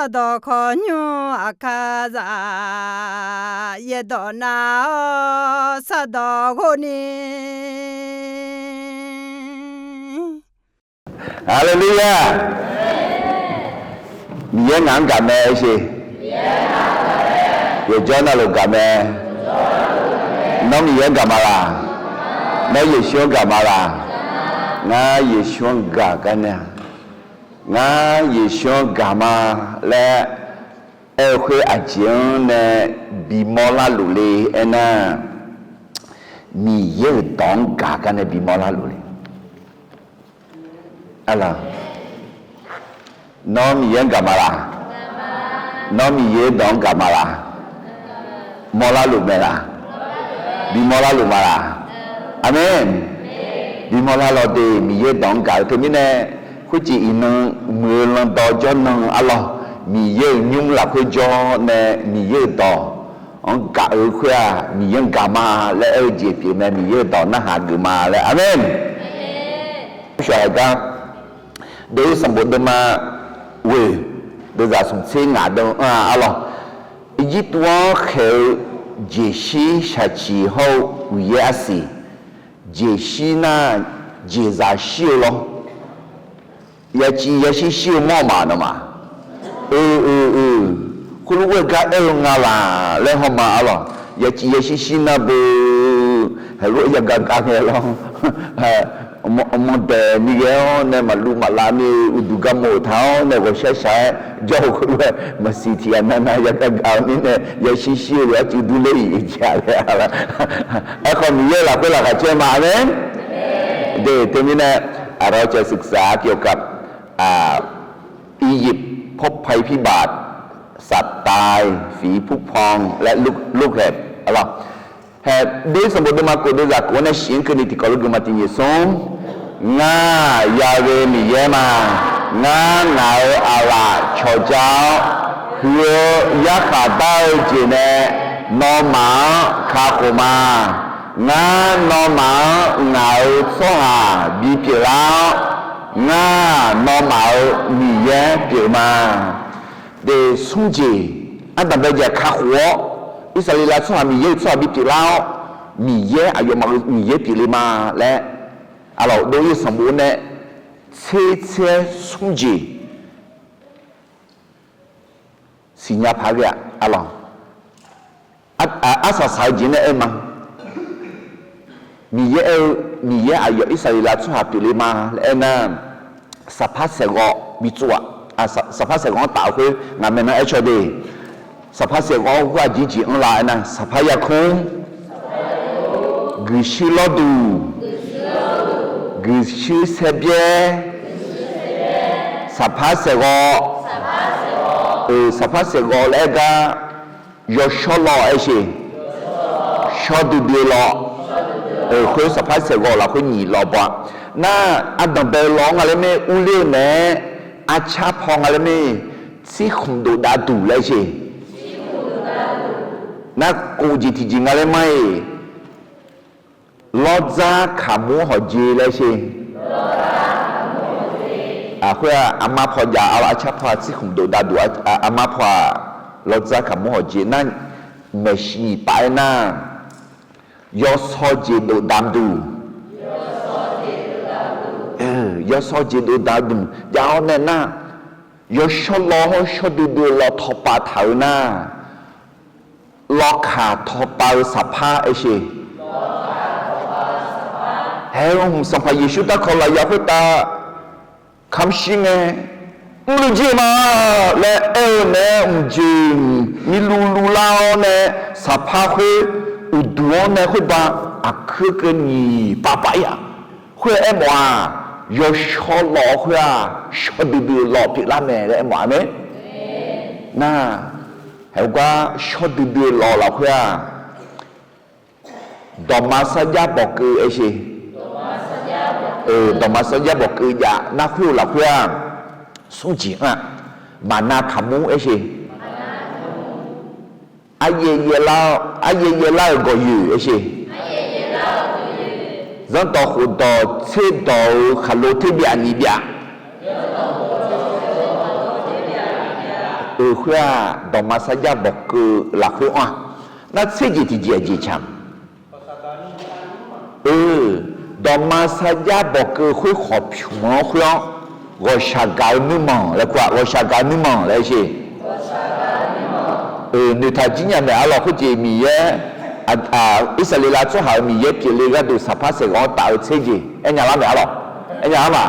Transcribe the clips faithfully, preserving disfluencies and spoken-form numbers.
Sardawq khawqnymr aqkar zaq, yaerdawq nav-awr sardawq ghov ni. Haleluya! Miqyaer ngaq-anr gaq mae siq. Yawqjawr navluf gaq mae. Nawr Miqyaer-anr gaq ma laq? Nawr Yeqsur-anr gaq ma laq? Ngar Yeqsur-anr gaq gar nae-a. Ngar Yeqsur-anr gaq ma laer aer-eu khoer aqjeq-anr nae bimawr larluf le aernar, Miqyaer-euq dawq-anr gaq gar nae bimawr larluf le. Arlaq, nawr Miqyaer-anr gaq ma laq? Nawr Miqyaer dawq-anr gaq ma laq? Mawrlarluf mae laq? Bimawr larluf ma laq? Aqmeq. Bimawr lar lawq de, Miqyaer dawq-anr gaq-eu teumirnae, khoerjeq iqnan muiq-eu lan dawq jawr nan arlawq, Miqyaer-euq nymr lafkhoer jawr nae Miqyaer-euq dawq-anr gaq-eu khoer-aq, Miqyaer-anr gaq ma laer aer-eu jeq pyeuf mae, Miqyaer-euq dawq narhaq geuf ma laer. Aqmeq. Shawq haiq gar, Dawq-ir sanqbof deuvma ghoeq, deuvzaq smq tser ngaq deuv-anr-a arlawq, Irjirtuv-anr khaeq-eu jeqshir shaqciq hawr-eu Miqyaer arsiq, jeqshir nar, jeqzaq shir-eu lawr. Yaciv yashir shir-eu mawr ma nawmaf. Oe, oe, oe, khoerlof-aer gar aer-eu nga laq laer hawma arlawq. Yaciv yashir shir nar beu, heulof-aer yagaq gaq ngae lawr. Manqdaeq ni ghae-awr nae maqluv maqlav ni-eu uqduq garmawf-euq taq-awr nae ghawqshaq shaq-aer jawr-eu khoerlof-aer maqsiq tiq ghaq navnav yagaq gaq-eu mirnae yashir shir-eu lof-aer arcuiv durler-iq jeq-a laer. Aerkhawf Miqyaer lafkhoer laqkhaq caer ma, aqmeq. De teumirnae เราจะศึกษาเกี่ยวกับ อียิปต์ พบภัยพิบัติ สัตว์ตาย ผีผุพอง และลูกเห็บ Hae, Dawq-ir sanqbof deuvma kof deuvzaq kof-anr nae shif-anr keuvni tiqkawv lof geufma tiq nyiq smr. Ngar Yaghoe Miqyaer ma. Ngar ngaq-euq aqlaf cawqja-awr, huiq-eu yarkhaq dar-eu jeq nae nawmaf-anr kakhof ma. Ngar nawmaf-anr ngaq-euq tsawrhaq bipyeuf lar-awr, ngar nawmaf-euq Miqyaer pyeuf ma. De, smr jeq ardanqbae jeq-aq kakhof-awr, Irsaqleqlav tsawrhaq Miqyaer-euq tsawrhaq bipyeuf lar-awr, Miqyaer aqyawfmaf-euq Miqyaer pyeufle ma laer, arlawq, Dawq-ir sanqbof nae tser tser smr jeq siqnya paq ghae-a, arlawq. Arsaq saq-eu jeq nae aer ma. Miqyaer aer-eu, Miqyaer aqyawf Irsaqleqlav tsawrhaq pyeufle ma laer aernar, saqpar saeqghawv bitsov-aq, saqpar saeqghawv-anr taf-eu khoer ngaq maeqnan aer caw de. Saqpar saeqghawv-anr khoer aqjeq jeq anrlar aernar, saqpar yarkmr, guiqshuir lawrduq, guiqshuir saerbyaer, saqpar saeqghawv, saqpar saeqghawv laer aer gar, yawshawr law aer sheq, shawr duidui-eu law, khoer saqpar saeqghawv lafkhoer nyiq law baw-a. Nar, ardanqbae-eu law-anr nga laer mae, urler-eu naeq-aer arcar paw nga laer mae, tsirkhmq dofdav duq laer sheq. Nar, kof jeq tiqjeq nga laer ma-iq, lawrdzar kaqmur hawqjeq laer sheq. Khoer-aq, armar paw jav-awr arcar paw-aq tsirkhmq dofdav duq, armar paw-aq lawrdzar kaqmur hawqjeq nar, maeqshi nyiq paf-aer nar, yawshawr jeq dofdav duq, yawshawr jeq dofdav duq jav-awr nae nar, yawshawr law hawr shawr duidui-eu law tawqpav taq-eu nar, lawkaq tawqpav-eu saqpar aer sheq. Hae-eu hmq Sanqpaq Yeqsur darkawq lafyaq khoertav kamq shir ngae, mrluiv jir-eu ma laer aer-eu naeq-aer mqjeq mirluv luvlar-awr nae, saqpar khoer uqduq-anr nae khoerba aqkuir keuv nyiq pav pav-ir-aq, khoer-aer aermawf-aq, yawshawr law khoer-aq shawr duidui-eu law pyeuflar mae laer aermawf-a mae. Nar, haegar shawr duidui-eu law lafkhoer-aq, dawqma sarjax bawqkeuv aer sheq. Dawqma sarjax bawqkeuv jav nar khoer-eu lafkhoer-aq, smr jeq anr-aq, maqnav kaqmur aer sheq. Aryaer yaer lar-awr, aryaer yaer lar-euq gawqyoeq aer sheq. Zanrdawq khofdawq tserdawq-euq khaqlo terbyav nyiq byav. Euq khoer-aq, dawqma sarjax bawqkeuv lafkhoer anr-a. Nar tser jeq tiqjeq aqjeq tsaq-a. Dawqma sarjax bawqkeuv khoer khawqpymq-anr khoer-anr, ghawqshaq gaq-eu nuirmanq laer kur-aq, ghawqshaq gaq-eu nuirmanq laer sher. Noeqtaq jir nya maeq-a lawq. Khoerjeq Miqyaer, Irsaqleqlav tsawrhaq-euq Miqyaer pyeufle gharduq saqpar saeqghawq-anr taf-eu tser jeq aernya lar maeq-a lawq. Aernya lar ma?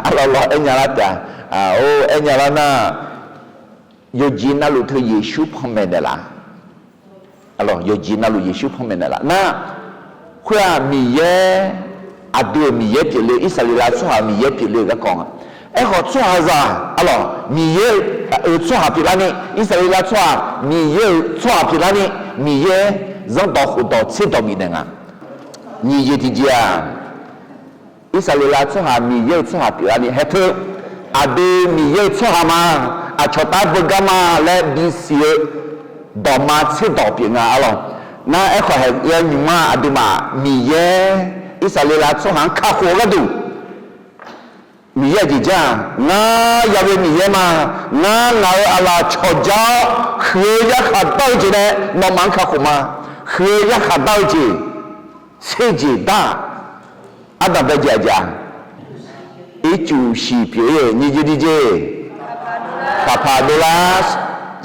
Arlawr lawr aernya lar taef-a. Or, aernya lar nar, yawqjeq navluf teu Yeqsur panmaeq naeqlaf. Yawqjeq navluf Yeqsur panmaeq naeqlaf nar, khoer-aq Miqyaer, aqdui-euq Miqyaer pyeufle, Irsaqleqlav tsawrhaq-euq Miqyaer pyeufle-eu garkawv nga. Aerkhawf tsawrhaqzaq, arlawq, Miqyaer-euq tsawrhaq pyeuflarni, Irsaqleqlav tsawrhaq, Miqyaer-euq tsawrhaq pyeuflarni, Miqyaer zanrdawq khofdawq tserdawq bifnaeq nga. Nyiq jeq tiqjeq-aq, Irsaqleqlav tsawrhaq Miqyaer-euq tsawrhaq pyeuflarni haeq teu, aqdui Miqyaer-euq tsawrhaq ma, aqcawq tav-aer beugar ma laer bisiq-eu dawqma tserdawq pyeuf nga, arlawq. Nar aerkhawf haeq-eu nymq-mr-aq, aqduimaf Miqyaer Irsaqleqlav tsawrhaq-anr kakhof-eu gharduq, Miqyaer aqjeq jar-aq, ngar Yahweh Miqyaer ma. Ngar ngaq-euq aqlaf cawqjar-awr huiq-eu yarkhaq dar-eu jeq nae nawmaf-anr kakhof ma. Huiq-eu yarkhaq dar-eu jeq, tser jeq dar-aq, ardanq bae jeq aqjeq-a? Ircuf shiq pyeuf-ir-euq nyiq jeq tiqjeq, paqpaq dovlar,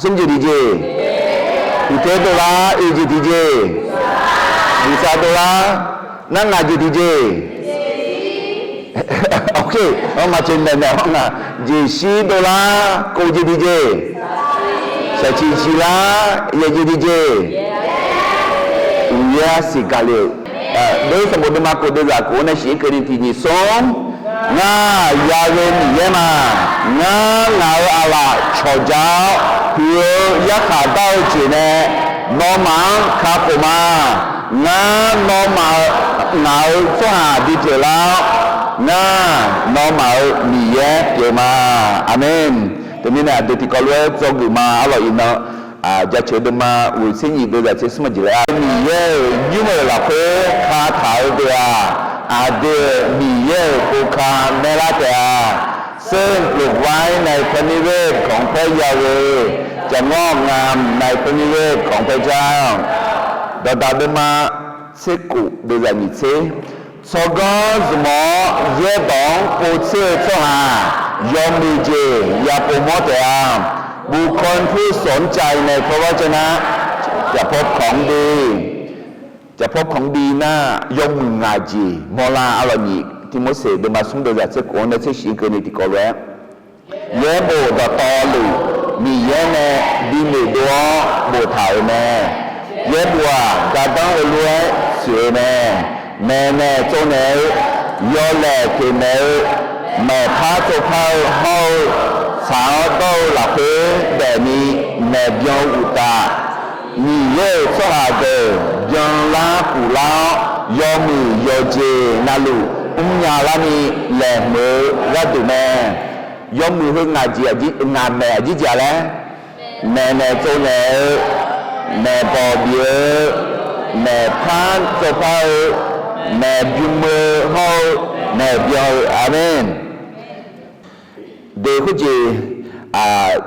smr jeq tiqjeq, uqter dovlar, oeq jeq tiqjeq, buqsav dovlar, nar ngaq jeq tiqjeq. Maqtsoeq naeq naeq-awr nga. Jeqshir dovlar, kov jeq tiqjeq, shaqciq ciqlar, yaeq jeq tiqjeq, uqyaer arsiq gaq le-euq. Dov-ir sanqbof deuvma kof deuvzaq kof-anr nae shif-ir keuvni tiq nyiq smr. Ngar Yahweh Miqyaer ma. Ngar ngaq-euq aqlaf cawqjar-awr huiq-eu yarkhaq dar-eu jeq nae nawmaf-anr kakhof ma. Ngar nawmaf-euq, ngaq-euq tsawrhaq bipyeuf lar-awr, ngar nawmaf-euq Miqyaer pyeuf ma. Aqmeq. Teumirnae aqdui tiqkawv lof-aer dzawgeuf ma. Arlawq, iqnan jaceuq deuvma ghoeq tser nyiq deuvzaq tser smr jeq laer-a, Miqyaer-euq nymr-euq lafkhoer kataq-eu deuq-aq, aqdui-euq Miqyaer-euq boka maerlar taef-a. ซึ่งปลูกไว้ในพระนิเวศของพระเจ้า จะงอกงามในพระนิเวศของพระเจ้า. Dawqdaq deuvma tser kof deuvzaq nyiq tser. Tsawrganr zmq-awr yaerdawq-anr povtser-eu tsawrhaq yawmuiq jeq yapov mawr taef-a. บุคคลผู้สนใจในพระวจนะจะพบของดี จะพบของดี nar, yawmuiq ngaq jeq mawrlar. Arlawq, nyiq Tirmorseq deuvma smr deuvzaq tser kof-anr nae tser shif-ir keuvni tiqkawv lof-aer, yaerbof dawqtawvluf Miqyaer nae binoeq dov-awr boftaq-euq mae. Yaerbof-aq, gardanr heulof-aer tsoeq-eu mae. Maeqnaeq tsovnaeq-eu, yawlaeq toeqmaeq-eu, maeqpar tsovpar-eu hawr-eu, tsaq-awr dawr-eu lafkhoer daefni maeqbyan-eu uqtaf, Miqyaer-euq tsawrhaq deuq byanlar puflar-awr, yawmuiq yawqjeq navluf mrnya larni laeqhmq-eu gharduq mae. Yawmuiq heu ngaq jeq, ngaq maeq aqjeq jeq-a laer, maeqnaeq tsovnaeq-eu, maeqbawq bif-eu, maeqpar tsovpar-eu, maeqbym-eu hawr-eu, maeqbyan-eu. Aqmeq. Deuq khoerjeq,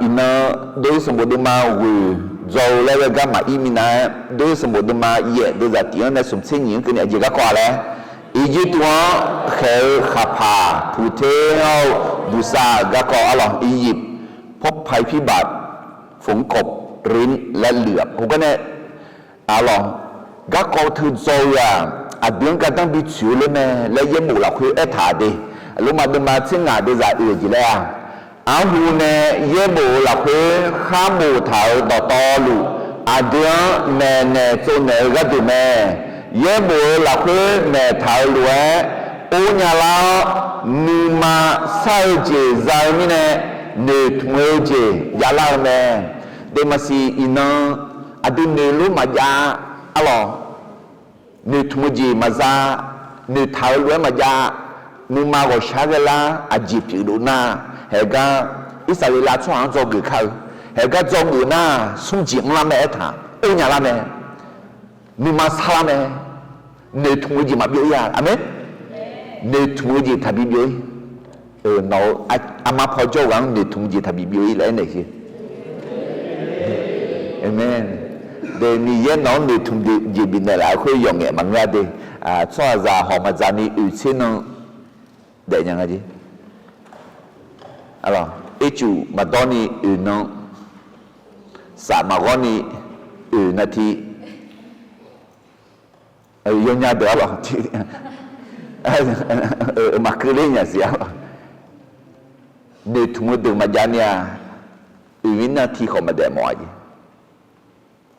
iqnan dov-ir sanqbof deuvma ghoeq dzaw-eu laer ghae gar maqir minav-aer, dov-ir sanqbof deuvma yaef deuvzaq tiq-anr nae smq tser nyiq-anr keuvni aqjeq garkawv-a laer, Irjirtuv-anr khaeq-eu khaqpaq puqter hawr-eu buqsav garkawv arlawq, Irjirtuv พบภัยพิบัติ ฝนกรดริ้นและเหลือบ heugar nae, arlawq, garkawv teu dzaw-eu-aq, aqdui-anr gardanr bitsoeq-eu ler mae laer yaerbof lafkhoer aertaq de. Lormav deuvma tser ngaq deuvzaq oeq jeq laer-a, arhu nae yaerbof-eu lafkhoer khar boftaq-euq dawqtawvluf, aqdui-anr maeqnaeq tsovnaeq-eu gharduq mae. Yaerbof-eu lafkhoer maeqtaq-eu lof-aer or nyalar-awr, nuima sar-eu jeq za-eu mirnae noeqtmq-eu jeq javlar-eu mae. Deuvmaqsiq iqnan aqdui noeqlor maqjav, arlawq, noeqtmq-eu jeq maqza, noeqtaq-eu lof-aer maqjav, nuima ghawqshaq-aer ghae lar aqjeq pyeuf dov nar, haegar Irsaqleqlav tsawrhaq-anr dzawgeuf kar-eu, haegar dzawgeuf nar, smr jeq mrlar mae aertaq or nyalar mae. Nuima sarlar mae. Noeqtmq-eu jeq maqbyov-ir-a. Aqmeq. Noeqtmq-eu jeq taqbi byov-ir. Nawq-eu armar paw jawr-eu ghaq-anr noeqtmq jeq taqbi byov-ir laer aernaeq-eu. Aqmeq. Deuq Miqyaer nawq-anr noeqtmq jeq bifnaeq laf-eu khoer yawqngaef maqngeur-a de. Tsawrhaqzaq hawq maqdzaq ni oeq tser nan daef nya nga jeq. Ircuf maqdawr ni oeq nan, saf maqghawr ni oeq nati, yawnya deuq arlawq, maqkeuv ler nya siq arlawq. Noeqtmq-eu deuq maqjav ni-aq, oeq mirnan tiq khawf maqdaef mawf-a jeq.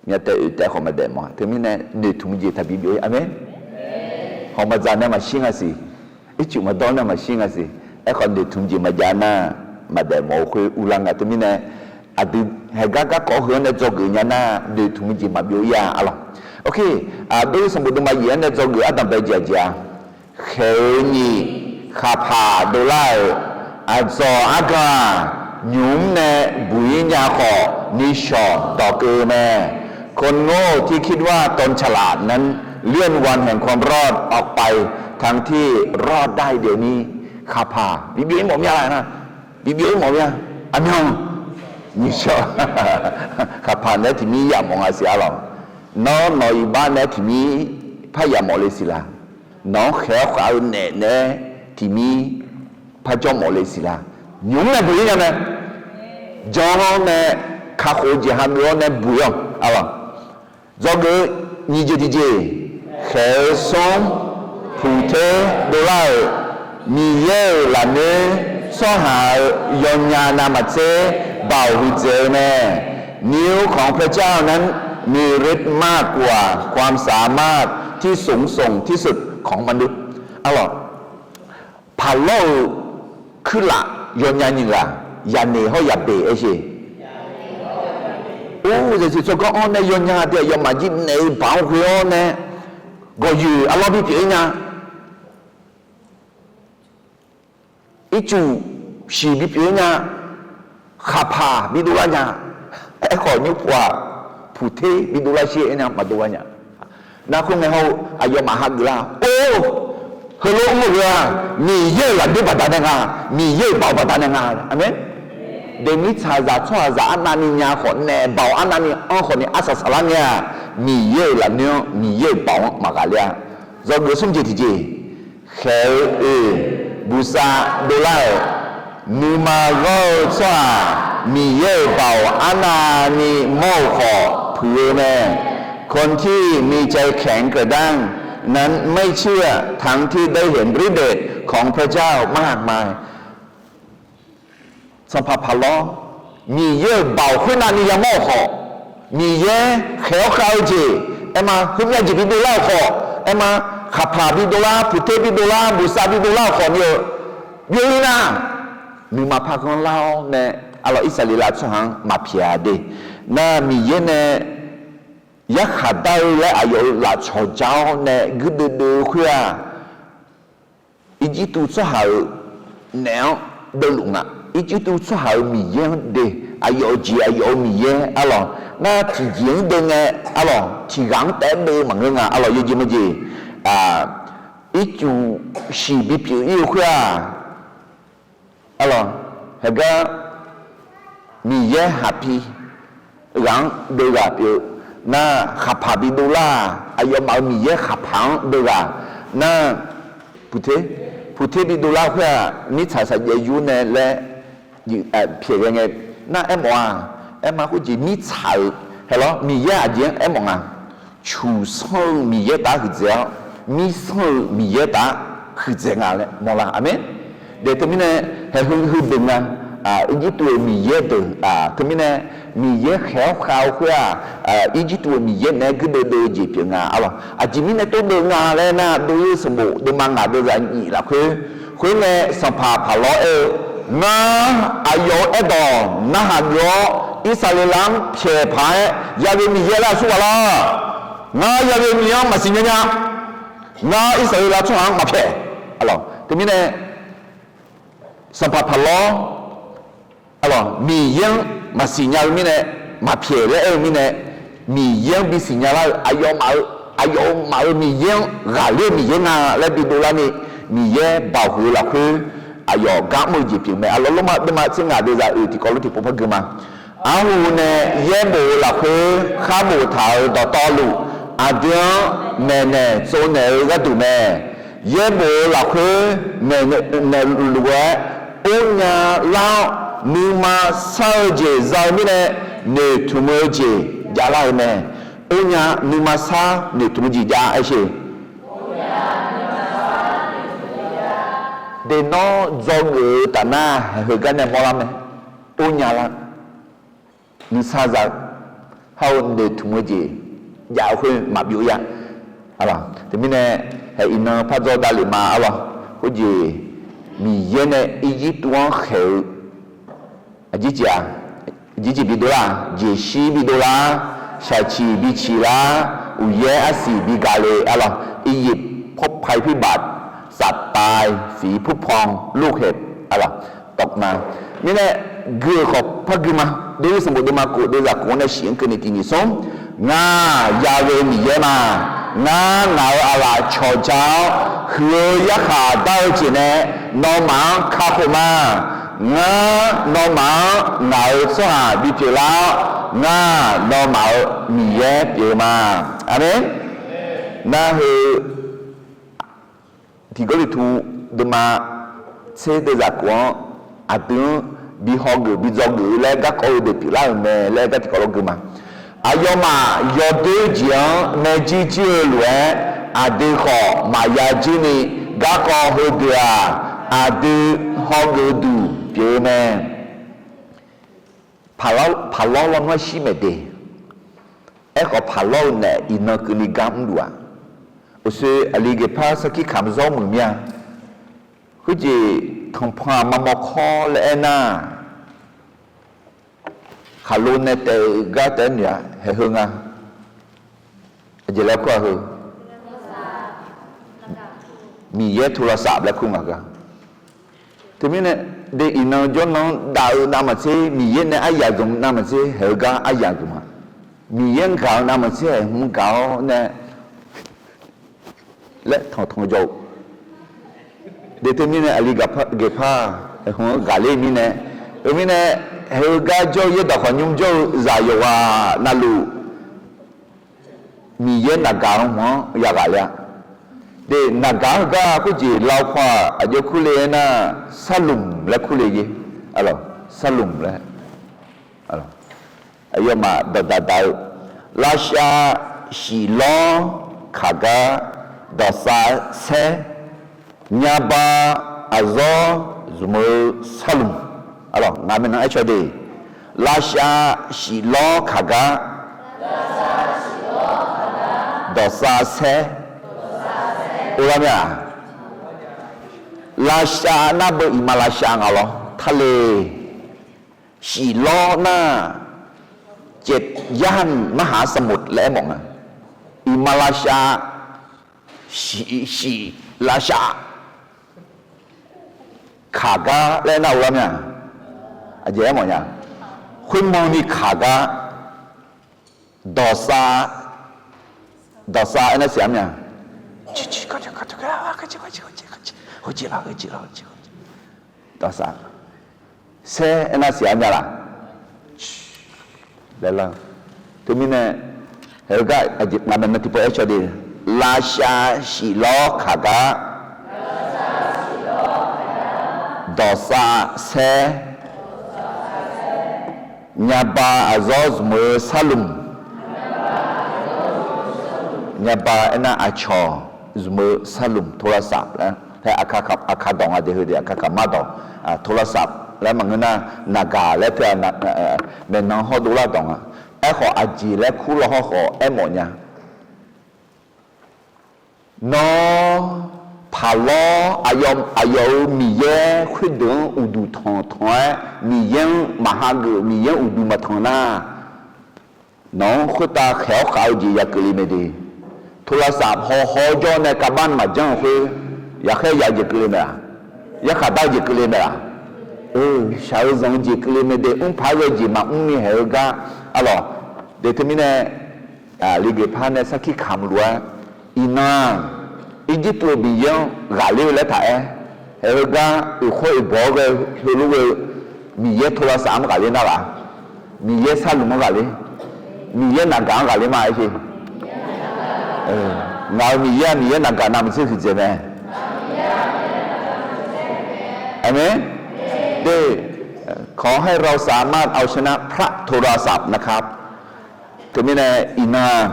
Myav taef oeq taef khawf maqdaef mawf-a. Teumirnae noeqtmq jeq taqbi byov-ir. Aqmeq. Hawq maqdzaq nae maqshir nga siq. Ircuf maqdawr nae maqshir nga siq. Aerkhawf noeqtmq jeq maqjav nar, maqdaef mawf-eu khoer uvlar nga. Teumirnae aqdui haeqgar garkawv heu-anr nae dzawgeuf nya nar, noeqtmq jeq maqbyov-ir-a arlawq. Dov-ir sanqbof dovma yif-anr nae dzawgeuf ardanqbae jeq aqjeq-a. Khaeq-eu nyiq, khaqpaq dovlar-euq aqdzawq argan-aq, nymq-mr nae buq-ir nya khawf, nishawq dawq keuv-eu mae. คนโง่ที่คิดว่าตนฉลาดนั้น เลื่อนวันแห่งความรอดออกไป ทั้งที่รอดได้เดี๋ยวนี้ Khaqpaq bi byov-ir mawf mya la nar, bi byov-ir mawf mya. Aqmyan, nishawq, khaqpaq naeq-aer tiqmir yamawf nga siq arlawq. Nawr nawq iqbax naeq-aer tiqmir par yamawf le siq la? Nawq-anr khaeq-awr khav-eu naeq naeq-aer tiqmir par jawr mawf le siq la? Nymq-mr nae buq-ir nya mae. Jan-awr nae kakhof-eu jeq hageuf-awr nae buq-ir-awq arlawq. Dzawgeuf-eu nyiq jeq tiqjeq, khaeq-eu smr, puqter dovlar-euq Miqyaer-euq lafnoer tsawrhaq-euq yawnya navmaqtser baoq huiqdzaeq-eu mae. นิ้วของพระเจ้านั้นมีฤทธิ์มากกว่าความสามารถที่สูงส่งที่สุดของมนุษย์ arlawq. Paqlawr-euq kuirlaf yawnya nyiq ghaq yaqneq hawr yaqbeq aer sher. Or, zaqsiq tsawrganr-anr nae yawnya taef aqyawfmaf jir naeq-eu baq-anr ghoe-awr nae gawqyoeq arlawr bipyeuf-ir nya. Ircuf shiq bipyeuf-ir nya. Khaqpaq bidovlar nya. Aerkhawf nymr pov-aq, puqter bidovlar shir-aer nya maqdov lar nya. Nar khoerngae hawr-eu aqyawfmaf hageuf lar-a. Or, heulof mr-eu heu-aq, Miqyaer-euq lafnoer baqdanae nga, Miqyaer-euq baoq baqdanae nga. Aqmeq. Daeq mirtsaqzaq tsawrhaqzaq arnavni nya khawf, naef baoq arnavni anr khawf ni arsaq saqlar ngae-aq, Miqyaer-euq lafnoer-anr, Miqyaer-euq baoq-anr maqghaq ler-a. Dzawgeuf smr jeq tiqjeq, khaeq-eu oeq, buqsav dovlar-euq nuima ghawr-eu tsawrhaq, Miqyaer-euq baoq arnavni mawr-euq khawf puiq-eu mae. คนที่มีใจแข็งกระด้างนั้นไม่เชื่อทั้งที่ได้เห็นฤทธิ์เดชของพระเจ้ามากมาย Sanqpaq Paqlawr, Miqyaer-euq baoq khoernavni yamawr-euq khawf, Miqyaer khaeq-awr khav-eu jeq, aerma, heumyav jeq bidovlar-euq khawf, aerma, khaqpaq bidovlar, puqter bidovlar, buqsav bidovlar-euq khawf ni-eu, byov-ir nar, nuima par ghanrlar-awr nae, arlawq, Irsaqleqlav tsawrhaq-anr maqpyaeq-a de. Nar Miqyaer nae yarkhaq dar-eu laer aqyawf-euq lafcawq ja-awr nae guirdeuv deuv-eu khoer-aq, Irjirtuv tsawrhaq-euq naeq-anr deuvluf nga. Irjirtuv tsawrhaq-euq Miqyaer-anr de, aqyawf-euq jeq aqyawf-euq Miqyaer arlawq. Nar tiqjeq-anr deuv ngae arlawq, tiqghaq-anr taef-aer deuv maqngeur nga arlawq, yawjeq majeq. Ircuf shiq bipyeuf-ir-eu khoer-aq, arlawq, haeqgar Miqyaer haqpi ghaq-anr deuv ghaq pyeuf-eu nar, khaqpaq bidovlar-aq, aqyawfmaf-euq Miqyaer khaqpaq-anr deuv ghaq nar, puqter, puqter bidovlar khoer-aq, mirtsaq saqjaev yur nae laer pyaeq ghae ngae nar, aermawf-aq, aerma khoerjeq mirtsaq-euq haelawr Miqyaer aqjeq-anr aermawf nga. Cuqsanr-eu Miqyaer taf-anr huiqdzaeq-awr, mirsanr-eu Miqyaer taf-anr huiqdzaeq nga laer mawrlar. Aqmeq. Daef teumirnae, haeqheu heudeuq nga, Irjirtuv-euq Miqyaer deuq, teumirnae, Miqyaer khaeq-awr khav-eu khoer-aq, Irjirtuv-euq Miqyaer naeq-aer guirdeuv deuv-eu jeq pyeuf nga arlawq. Aqjeq mirnae tov deuv nga laer nar, dov-ir sanqbof dovma ngaq deuv zaq nyif lafkhoer, khoer ngae Sanqpaq Paqlawr aer-eu, Ngar aqyawf-euq aerdawq narhaq geuf-awr, Irsaqleqlav-anr pyaeq paq-aer, yaghoe Miqyaer laer aqsur ghaq lar. Ngar yaghoe Miqyaer-anr maqsiq nya nya. Ngar Irsaqleqlav tsawrhaq-anr maqpyaeq. Teumirnae, Sanqpaq Paqlawr, arlawq, Miqyaer-anr maqsiq nya-eu mirnae, maqpyaeq laer aer-eu mirnae, Miqyaer-anr bisiq nya lar-eu aqyawfmaf-eu, aqyawfmaf-euq Miqyaer-anr ghaqler-eu Miqyaer nga laer bidov larni, Miqyaer baoq huiq-eu lafkhoer, aqyawf gar mr-eu jeq pyeuf mae. Aqlawq, Lormav deuvma tser ngaq deuvzaq oeq tiqkawv lof tiqpov par gui ma. Arhu nae yaerbof-eu lafkhoer khar boftaq-euq dawqtawvluf, aqdui-anr maeqnaeq tsovnaeq-eu gharduq mae. Yaerbof-eu lafkhoer maeqnaeq luf-aer, urnya lar-awr, nuima sar-eu jeq za-eu mirnae, noeqtmq-eu jeq javlar-eu mae. Urnya nuima sar noeqtmq-eu jeq jav-a aer sher. Deqnawr dzawgeuf-eu tafnar heugar nae mawrlar mae. Urnya lar, nuisar za-eu, hawr-eu noeqtmq-eu jeq jav-eu khoer maqbyov ya. Teumirnae, haeq iqnan par dzawr davlef ma arlawr. Khoerjeq, Miqyaer nae Irjirtuv-anr khaeq-eu aqjeq jeq bidov lar, jeqshir bidov lar, shaqciq biciq lar, uqyaer arsiq bigaq le arlawr. อียิปต์ พบภัยพิบัติ สัตว์ตาย ผีผุพองลูกเห็บ arlawr. Tawqma mirnae, gui-euq khawf par gui ma. Dov-ir sanqbof deuvma kof deuvzaq kof-anr nae shif-anr keuvni tiq nyiq smr. Ngar Yaghae Miqyaer ma. Ngar ngaq-euq aqlaf cawqja-awr, huiq-eu yarkhaq dar-eu jeq nae nawmaf-anr kakhof ma. Ngar nawmaf-anr ngaq-euq tsawrhaq bipyeuf lar-awr, ngar nawmaf-euq Miqyaer pyeuf-eu ma. Aqmeq. Nar heu, tiq Gawrliqtu deuvma tser deuvzaq kof-anr, aqdui-anr bi hawgeuf bi dzawgeuf-eu laer garkawv-eu deuq pyeuflar-euq mae laer gar tiqkawv lawr gui ma. Aqyawfmaf yawdoer jeq-anr maerjuir juir-eu lof-aer, aqdui khawf maqya juir ni, garkawv heudeuq-aq, aqdui hawgeuf duq pyeuf-eu mae. Paqlawr, paqlawr lawnmr-aer shir maeq de. Aerkhawf, paqlawr-eu naef iqnan keuvni gar mrluf-aq, uqshoe aqli geqpar sarkir kamq zawr muiq mir-a. Khoerjeq tanqpanq aqma mawrkawr laer aernar, khaqlo nae taef-eu gar taef-aer noeq-a, haeq heu nga. Aqjeq laer kur-aq heu, Miqyaer โทรศัพท์ laer kur ngaq gar. Teumirnae, de iqnan jawrnan-anr dav-eu navmaqtser, Miqyaer nae aryaq zmq navmaqtser haeq-eu gar aryaq zmq-a. Miqyaer-anr gaq-eu navmaqtser haeq hmq gaq-awr nae laer tanqtanq jawr-eu. De teumirnae aqli geqpar haeq hmq-anr ghaqler mirnae, teumirnae, haeq-eu gar jawr-eu yaerdawq khawf nymr jawr-eu zaq yawqghaq navluf, Miqyaer naqgaq-eu hmq-anr yaghaq le-a. De naqgaq-eu gar khoerjeq lavpawr-aq aqjox kurle aernar, sarlmq laer kurle-e. Sarlmq laer. Aqyawfmaf dawqdaq daq-eu, lavshav shif lawr kaq gar, dawqsav saer, nyaba aqzawr zmq-eu sarlmq. Arlawq, ngaq maeqnan aer caw de. Lavshav shif lawr kaq gar, dawqsav saer. Or lar mir-aq, lavshav nar beu iqmalavshav nga lawr tale. Shif lawr nar, yarhaq-anr มหาสมุทร laer aermawf nga. Iqmalavshav, shif, shif lavshav kaq gar laer nar or lar mir-aq, aqjeq aermawf nya. Khoermanrni kaq gar, dawqsav, dawqsav aernar siq-a mir-aq, dawqsav, saer aernar siq-a mir-aq laq. Laer lar-eu. Teumirnae, haeq-eu gar aqjeq ngaq maeqnan tiqpov aer caw de. Lavshav shif lawr kaq gar, dawqsav saer, nyaba aqzawr zmq-eu sarlmq. Nyaba aernar aqcawq zmq-eu sarlmq โทรศัพท์ laer, aqkaq dawq nga de heu de, aqkaq kaq mar dawq, โทรศัพท์ laer maqngeur nar, naqgaq laer teu-a, maeqnan hawr dovlar dawq nga. Aerkhawf aqjeq laer kur law hawrkhawf aermawf nya. Nawr, paqlawr, aqyawf-euq Miqyaer khoerdeuq-anr uqduq tanqtanq-aer, Miqyaer-anr maqhageuf, Miqyaer-anr uqduq maqtanq nar, nawq-anr khoertav khaeq-awr khav-eu jeq ya keuvle mae de. โทรศัพท์ hawhaw jawr nae กลับบ้าน maqjanr-eu khoer, yaqkhaer ya-eu jeq keuvle mae-aq, yarkhaq dar-eu jeq keuvle mae-aq. Shaq-eu zanq-eu jeq keuvle mae de, mrpaq-aer ghae jeq maqmr ni haeq-eu gar, arlawq, de teumirnae, aqli geqpar nae sarkir kamq luf-aer, iqnan-aq, Irjirtuv-euq Miqyaer-anr ghaqler-eu laer taq-aer, Haeq heugar oeqkhawr oeqbawq-awr ghae-eu heulof ghae-eu Miqyaer โทรศัพท์-anr ghaqler nar ghaq, Miqyaer sarlmq-anr ghaqler, Miqyaer naqgaq-anr ghaqler ma aer-eu. Ngaq-euq Miqyaer-aq Miqyaer naqgaq navmaqtser huiqdzaeq mae. Aqmeq. ขอให้เราสามารถเอาชนะพระโทรศัพท์นะครับ Teumirnae iqnan-aq,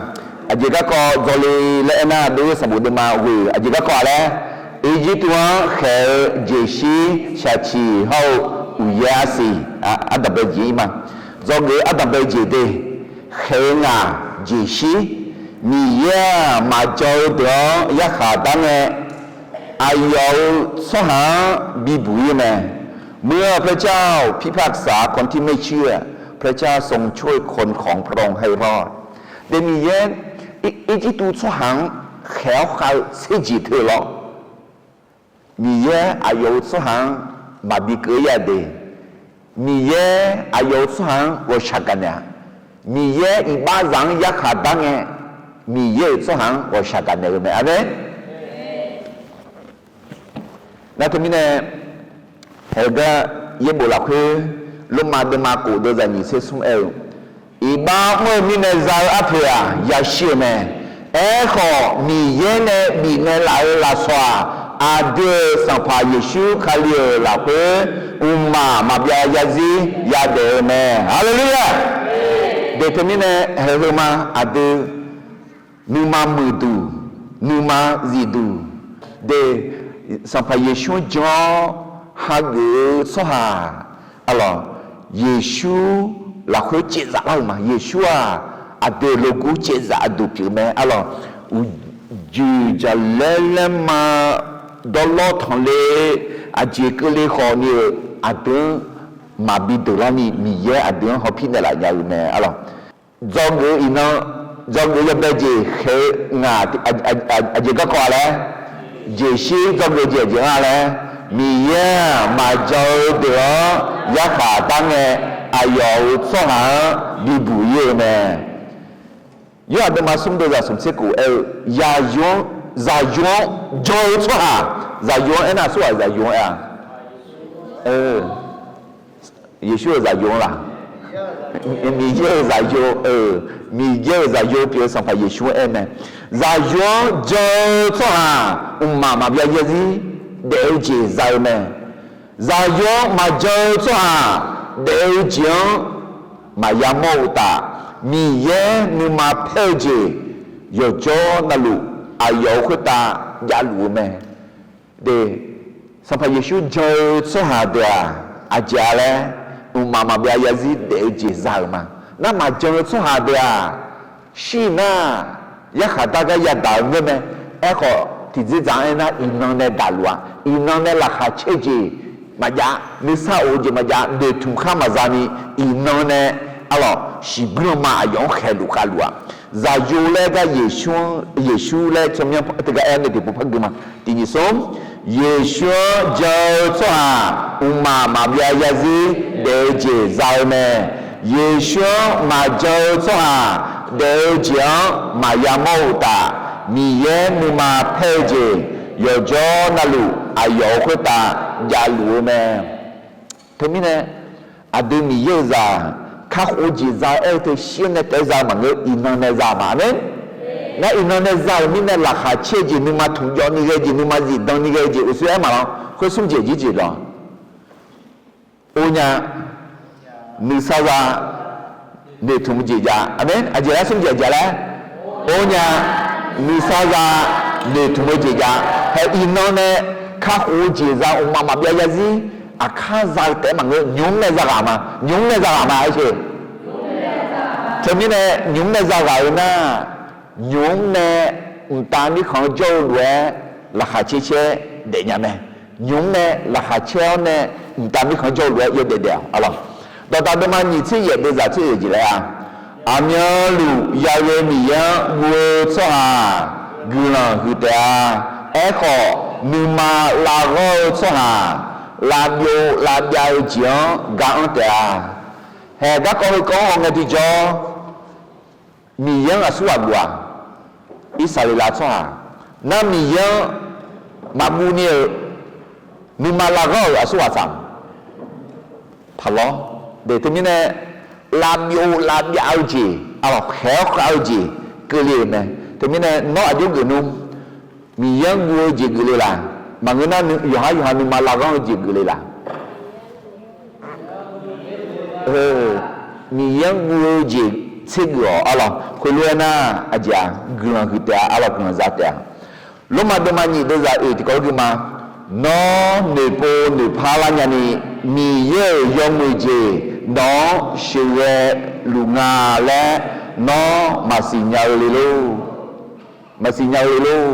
aqjeq garkawv dzawle laer aernar, dov-ir sanqbof deuvma ghoe-euq aqjeq garkawv-aq laer, Irjirtuv-anr khaeq-eu jeqshir shaqciq hawr-eu uqyaer arsiq, ardanqbae jeq-ir ma. Dzawgeuf-eu ardanqbae jeq de, khaeq-eu ngaq jeqshir, Miqyaer-aq maqjan-eu deuq-anr yarkhaq dar ngae, aqyawf-euq tsawrhaq-anr bibuq-ir-eu mae. เมื่อพระเจ้าพิพากษาคนที่ไม่เชื่อ พระเจ้าทรงช่วยคนของพระองค์ให้รอด De Miqyaer Irjirtuv tsawrhaq-anr khaeq-awr khav-eu tserjeq teu lawr, Miqyaer aqyawf-euq tsawrhaq-anr maqbi keuv-ir ya de. Miqyaer aqyawf-euq tsawrhaq-anr ghawqshaq gaqnaeq-a. Miqyaer iqbaxzaq-anr yarkhaq dar ngae, Miqyaer-euq tsawrhaq-anr ghawqshaq gaqnaeq-eu mae. Aqmeq. Nar teumirnae, haeq gar yaerbof lafkhoer, Lormav deuvma khof deuv zaqnyiq tser smr aer-eu, Iqbax mr-eu mirnae za-eu arpoeq-aq yashir-euq mae. Aerkhawf, Miqyaer nae bifnaeq laf-euq lafsawq-aq, aqdui-euq Sanqpaq Yeqsur Kali-euq lafkhoer, mqmaq maqbyav yarzir yadaef-eu mae. Haleluya! De teumirnae, haeq heu ma aqdui nuima muiqduq, nuima zifduq, de, Sanqpaq Yeqsur-anr jan-awr hageuf-eu tsawrhaq, arlawq, Yeqsur lafkhoer caevzaf lar-euq ma. Yeqsur-aq, aqdui loqgur caevzaf aqduq pyeuf mae, arlawq. Uqjuiq jaqlaer laerma dawrlawr tanqle, aqjeq keuvle khawf ni-euq aqdui-anr maqbi deuq larni Miqyaer aqdui-anr hawpir naeqlaf nya-eu mae, arlawq. Dzawgeuf iqnan, dzawgeuf yawbae jeq khaeq-eu ngaq, aqjeq garkawv-a laer, jeqshir dzawgeuf jeq aqjeq-anr-a laer, Miqyaer-aq maqjan-eu deuq-anr yarkhaq dar ngae, aqyawf-euq tsawrhaq-anr bibuq-ir-eu mae. Yorhaq deuvma smr deuv zaq smq tser khof aer-eu, zaqyo-anr, zaqyo-anr jan-eu tsawrhaq, zaqyo-anr aernar aqsurghaq zaqyo-anr aer-a. Yeqsur-euq zaqyo-anr laq? Miqyaer-euq zaqyo, Miqyaer-euq zaqyo pyeuf-eu Sanqpaq Yeqsur-anr aer mae. Zaqyo-anr jan-eu tsawrhaq mqmaq maqbyav yarzir daef-eu jeq za-eu mae. Zaqyo-anr maqjan-eu tsawrhaq daef-eu jeq-anr maqya mawr-eu uqtaf, Miqyaer nuima paer-eu jeq yawqjawr navluf aqyawf-euq khoertav javluf-eu mae. De, Sanqpaq Yeqsur jan-eu tsawrhaq deuq-aq, aqjeq-a laer, mqmaq maqbyav yarzir daef-eu jeq za-euq ma. Nar maqjan-eu tsawrhaq deuq-aq, shir nar, yarkhaq dar gar yadaq-eu ngeur mae. Aerkhawf, tiqdzerdzaq-anr aernar, iqnan nae daqluf-a. Iqnan nae laqkhaq caer jeq maqjav, nuisar of-eu jeq maqjav, noeqtmq khar maqza ni, iqnan nae, arlawq, shiqbuir lanma aqyawf-anr khaeqluf khavluf-aq. Zaqyo laer gar Yeqsur-anr, Yeqsur laer tsawrmyanr teugar aer nae tiqpov par gui ma. Tiq nyiq smr, Yeqsur-anr jan-eu tsawrhaq mqmaq maqbyav yarzir daef-eu jeq za-eu mae. Yeqsur-anr maqjan-eu tsawrhaq daef-eu jeq-anr maqya mawr-eu uqtaf, Miqyaer nuima paer-eu jeq yawqjawr navluf aqyawf-euq khoertav javluf-eu mae. Teumirnae, aqdui Miqyaer-euq zaq kakhof-eu jeq za-eu aer-eu teu shir-anr nae taef-aer za-eu maqngeur, iqnan nae za-eu ma. Aqmeq. Nar iqnan nae za-euq mirnae laqkhaq caer jeq, nuima tmq jawv ni ghae jeq, nuima zifdan ni ghae jeq, uqshoe aer maqlanr. Khoer smr jeq jir jeq lawq. Or nya, nuisar za, noeqtmq jeq jav. Aqmeq. Aqjeq laer smr jeq jav laer? Or nya, nuisar za, noeqtmq-eu jeq jav. Hae iqnan nae kakhof-eu jeq za, mqmaq maqbyav yarzir aqkar za-eu taef-aer maqngeur, nymq mr nae za ghaq ma, nymq mr nae za ghaq ma, aer-eu. Teumirnae nymq mr nae za ghaq-eu nar, nymq mr nae mqtav mirkhanq-anr jawr-eu lof-aer laqkhaq caer caer daefnya mae. Nymq mr nae laqkhaq caer-awr nae mqtav mirkhanq-anr jawr-eu lof-aer yawdaef daef-awq, arlawq. Dawqdaq deuvma nyiq tser yaef deuv zaq tser yaeq jeq laer-a, aqmyanluf yaghae Miqyaer-anr guv-eu tsawrhaq guiqlanq huiq taef-a. Aerkhawf, nuima lavghawr-eu tsawrhaq lavbyov lavbyav-eu jeq-anr ga-anr taef-a. Hae garkawv heukawv-anr hawngae tiqjawr, Miqyaer-anr aqsurghaq guv-aq, Irsaqleqlav tsawrhaq nar Miqyaer-anr maqguv ni-euq Nuima lavghanr-euq aqsurghaq tsaq-a. Paqlawr. Teumirnae, lavbyov lavbyav-eu jeq, aqlawq khaeq-awr khav-eu jeq keuvle-euq mae. Teumirnae nawr aqjox geuf nmr. Miqyaer-anr guv-eu jeq geufle laq? Maqngeur nar, yawqhar yawqha nuima lavghanr-eu jeq geufle laq? Miqyaer-anr guv-eu jeq tsergeuf-awq aqlawq. Khoerlof-aer nar, aqjeq-aq guiqlanq huiq taef-a aqlawq, guiqlanq za taef-a. Lormav deuvma nyiq deuvzaq oeq tiqkawv-anr gui ma. Nawr noeqpov noeqpar lar nyani, Miqyaer-euq yawmuiq jeq nawq-anr sheuqghae luf nga laer nawr maqsiq nya-eu le lor. Maqsiq nya-eu le lor.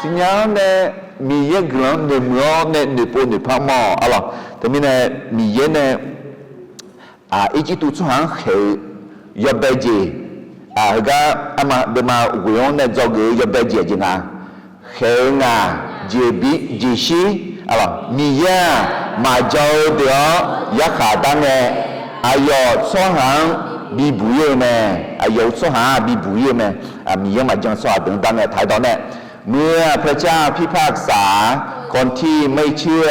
Siqnya-anr nae Miqyaer guiqlanq-anr noeqmuiq-awr nae noeqpov noeqpar mawr-awq aqlawq. Teumirnae Miqyaer nae Irjirtuv tsawrhaq-anr khaeq-eu yawbae jeq, heugar arma deuvma ghoeq-anr nae dzawgeuf-eu yawbae jeq aqjeq nga. Khaeq-eu ngaq, jeqbir jeqshir, Miqyaer-aq maqjan-eu deuq-anr yarkhaq dar ngae, aqyawf tsawrhaq-anr bibuq ir-eu mae. Aqyawf-euq tsawrhaq-anr bibuq ir-eu mae. Miqyaer-anr maqjan-eu tsawrhaq deuq-anr dar ngae taq-aer dawq nae, เมื่อพระเจ้าพิพากษา คนที่ไม่เชื่อ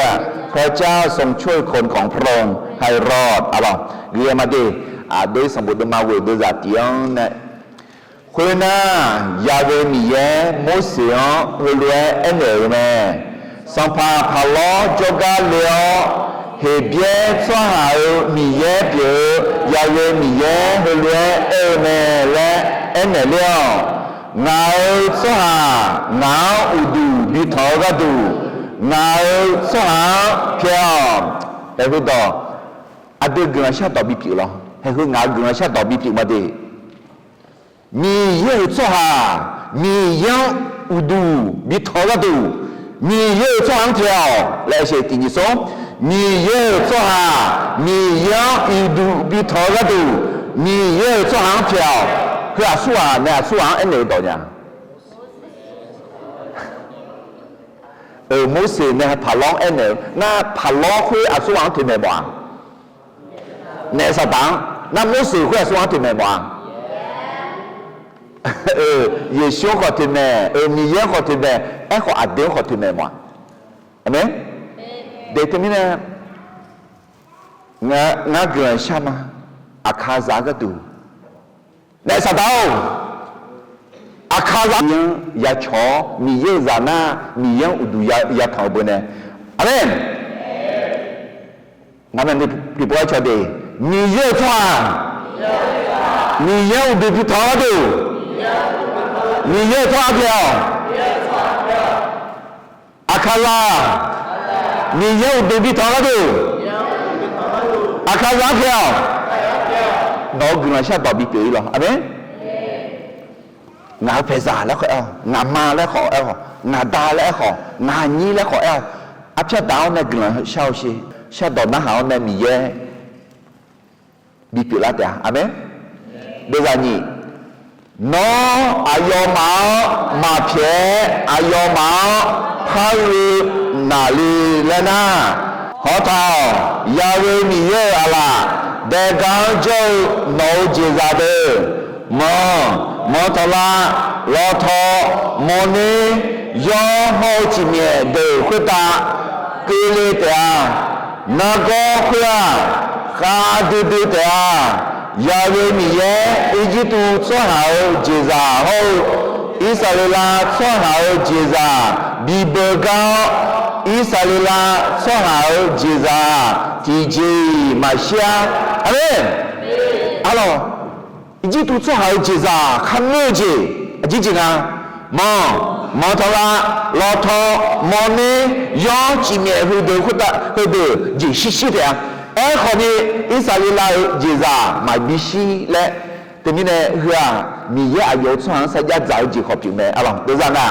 พระเจ้าทรงช่วยคนของพระองค์ให้รอด aqlawq. Gui-aer ma de, aqdui sanqbof deuvma ghoeq deuvzaq tiq-anr nae, khoernar, Yaghae Miqyaer Morseq-anr heulof-aer aernaeq-euq mae. Sanqpaq Paqlawr jawrgar le-awr, Heqbyaer tsawrhaq-euq Miqyaer pyeuf-eu Yaghae Miqyaer heulof-aer aer-eu mae laer aernaeq ler-awq. Ngaq-euq tsawrhaq ngaq-anr uqduq bi tanq-eu gharduq, ngaq-euq tsawrhaq-anr pyaeq-awq. Aerkhoerdawq, aqdui guiqlanq shardawq bipyeuf lawr. Haeq heu ngaq-euq guiqlanq shardawq bipyeuf ma de. Miqyaer-euq tsawrhaq Miqyaer-anr uqduq bi tanq-eu gharduq, Miqyaer-euq tsawrhaq-anr pyaeq-awq laer aer-eu tiq nyiq sor. Miqyaer-euq tsawrhaq Miqyaer-anr uqduq bi tanq-eu gharduq, Miqyaer-euq tsawrhaq-anr pyaeq-awq. Heu aqsurghaq nae aqsurghaq-anr aernaeq-eu dawq nya. Euq, Morseq nae Paqlawr-anr aernaeq-eu nar, Paqlawr khoer aqsurghaq-anr toeqmaeq mawf-a. Naef Saqdaq-anr nar, Morseq khoer aqsurghaq-anr toeqmaeq mawf-a. Yeqsur-anr khawf toeqmaeq, euq, Miqyaer-anr khawf toeqmaeq, aerkhawf aqdui-anr khawf toeqmaeq mawf-a. Aqmeq. Daef teumirnae, ngar guiqlanq shar ma. Aqkaqzaq-eu gharduq, Naef Saqdaq-or, Aqkaqzaq-anr yacawq-awr Miqyaer-euq zaq nar, Miqyaer-anr uqduq ya, yatanq-eu beu nae. Aqmeq. Ngaq-anr tiqpov-aer caw de. Miqyaer-euq tsawrhaq Miqyaer-anr uqduq bi tanq-eu gharduq, Miqyaer-euq tsawrhaq pyaeq-awq. Aqkaqzaq Miqyaer uqduq bi tanq-eu gharduq, Aqkaqzaq-anr pyaeq-awq. Nawq-euq guiqlanq shardawq bipyeuf-ir lawr. Aqmeq. Ngaq-euq paeqzaq laer khawf aer-awq, ngaqma laer khawf aer-awq, ngaqda laer aer khawf, ngaqnyir laer khawf aer-awq. Arpyar daq-awr nae guiqlanq shar-eu sher, shardawq narhaq-awr nae Miqyaer bipyeuf lar taef-a. Aqmeq. Deuvzaq nyiq, Nawr aqyawfmaf-anr maqpyaeq-aer aqyawfmaf-anr parghoe naqle laer nar, hawtaq-awq. Yaghoe Miqyaer-euq aqlaf daega-anr jawr-eu nawq-euq jeqzaq deuq, manq, manqtanqlav, lawtaw, mawrner, yawr hawr-eu cifmyaef deuq khoertav keuvle taef-a. Nargawr khoer-aq, khavdui dui taef-a. Yaghoe Miqyaer Irjirtuv tsawrhaq-euq jeqzaq hawr-eu Irsaqleqlav tsawrhaq-euq jeqzaq bibeu gar-awr, Irsaqleqlav tsawrhaq-euq jeqzaq tiqjeq-iq maqshir-ar. Aqmeq. Arlawq, Irjirtuv tsawrhaq-euq jeqzaq kharngeur-eu jeq aqjeq jeq nga. Manq, manqtanqlav, lawtaw, mawrner, yawr, cifmyaef heudeuq khoertav heudeuq jeq shirshir taef-a. Aerkhawfni, Irsaqleqlav-euq jeqzaq maqbi shir laer. Teumirnae heu-aq, Miqyaer aqyawf-euq tsawrhaq-anr sarjax dzaq-eu jeq khawf pyeuf mae. Arlawq, deuvzaq nga.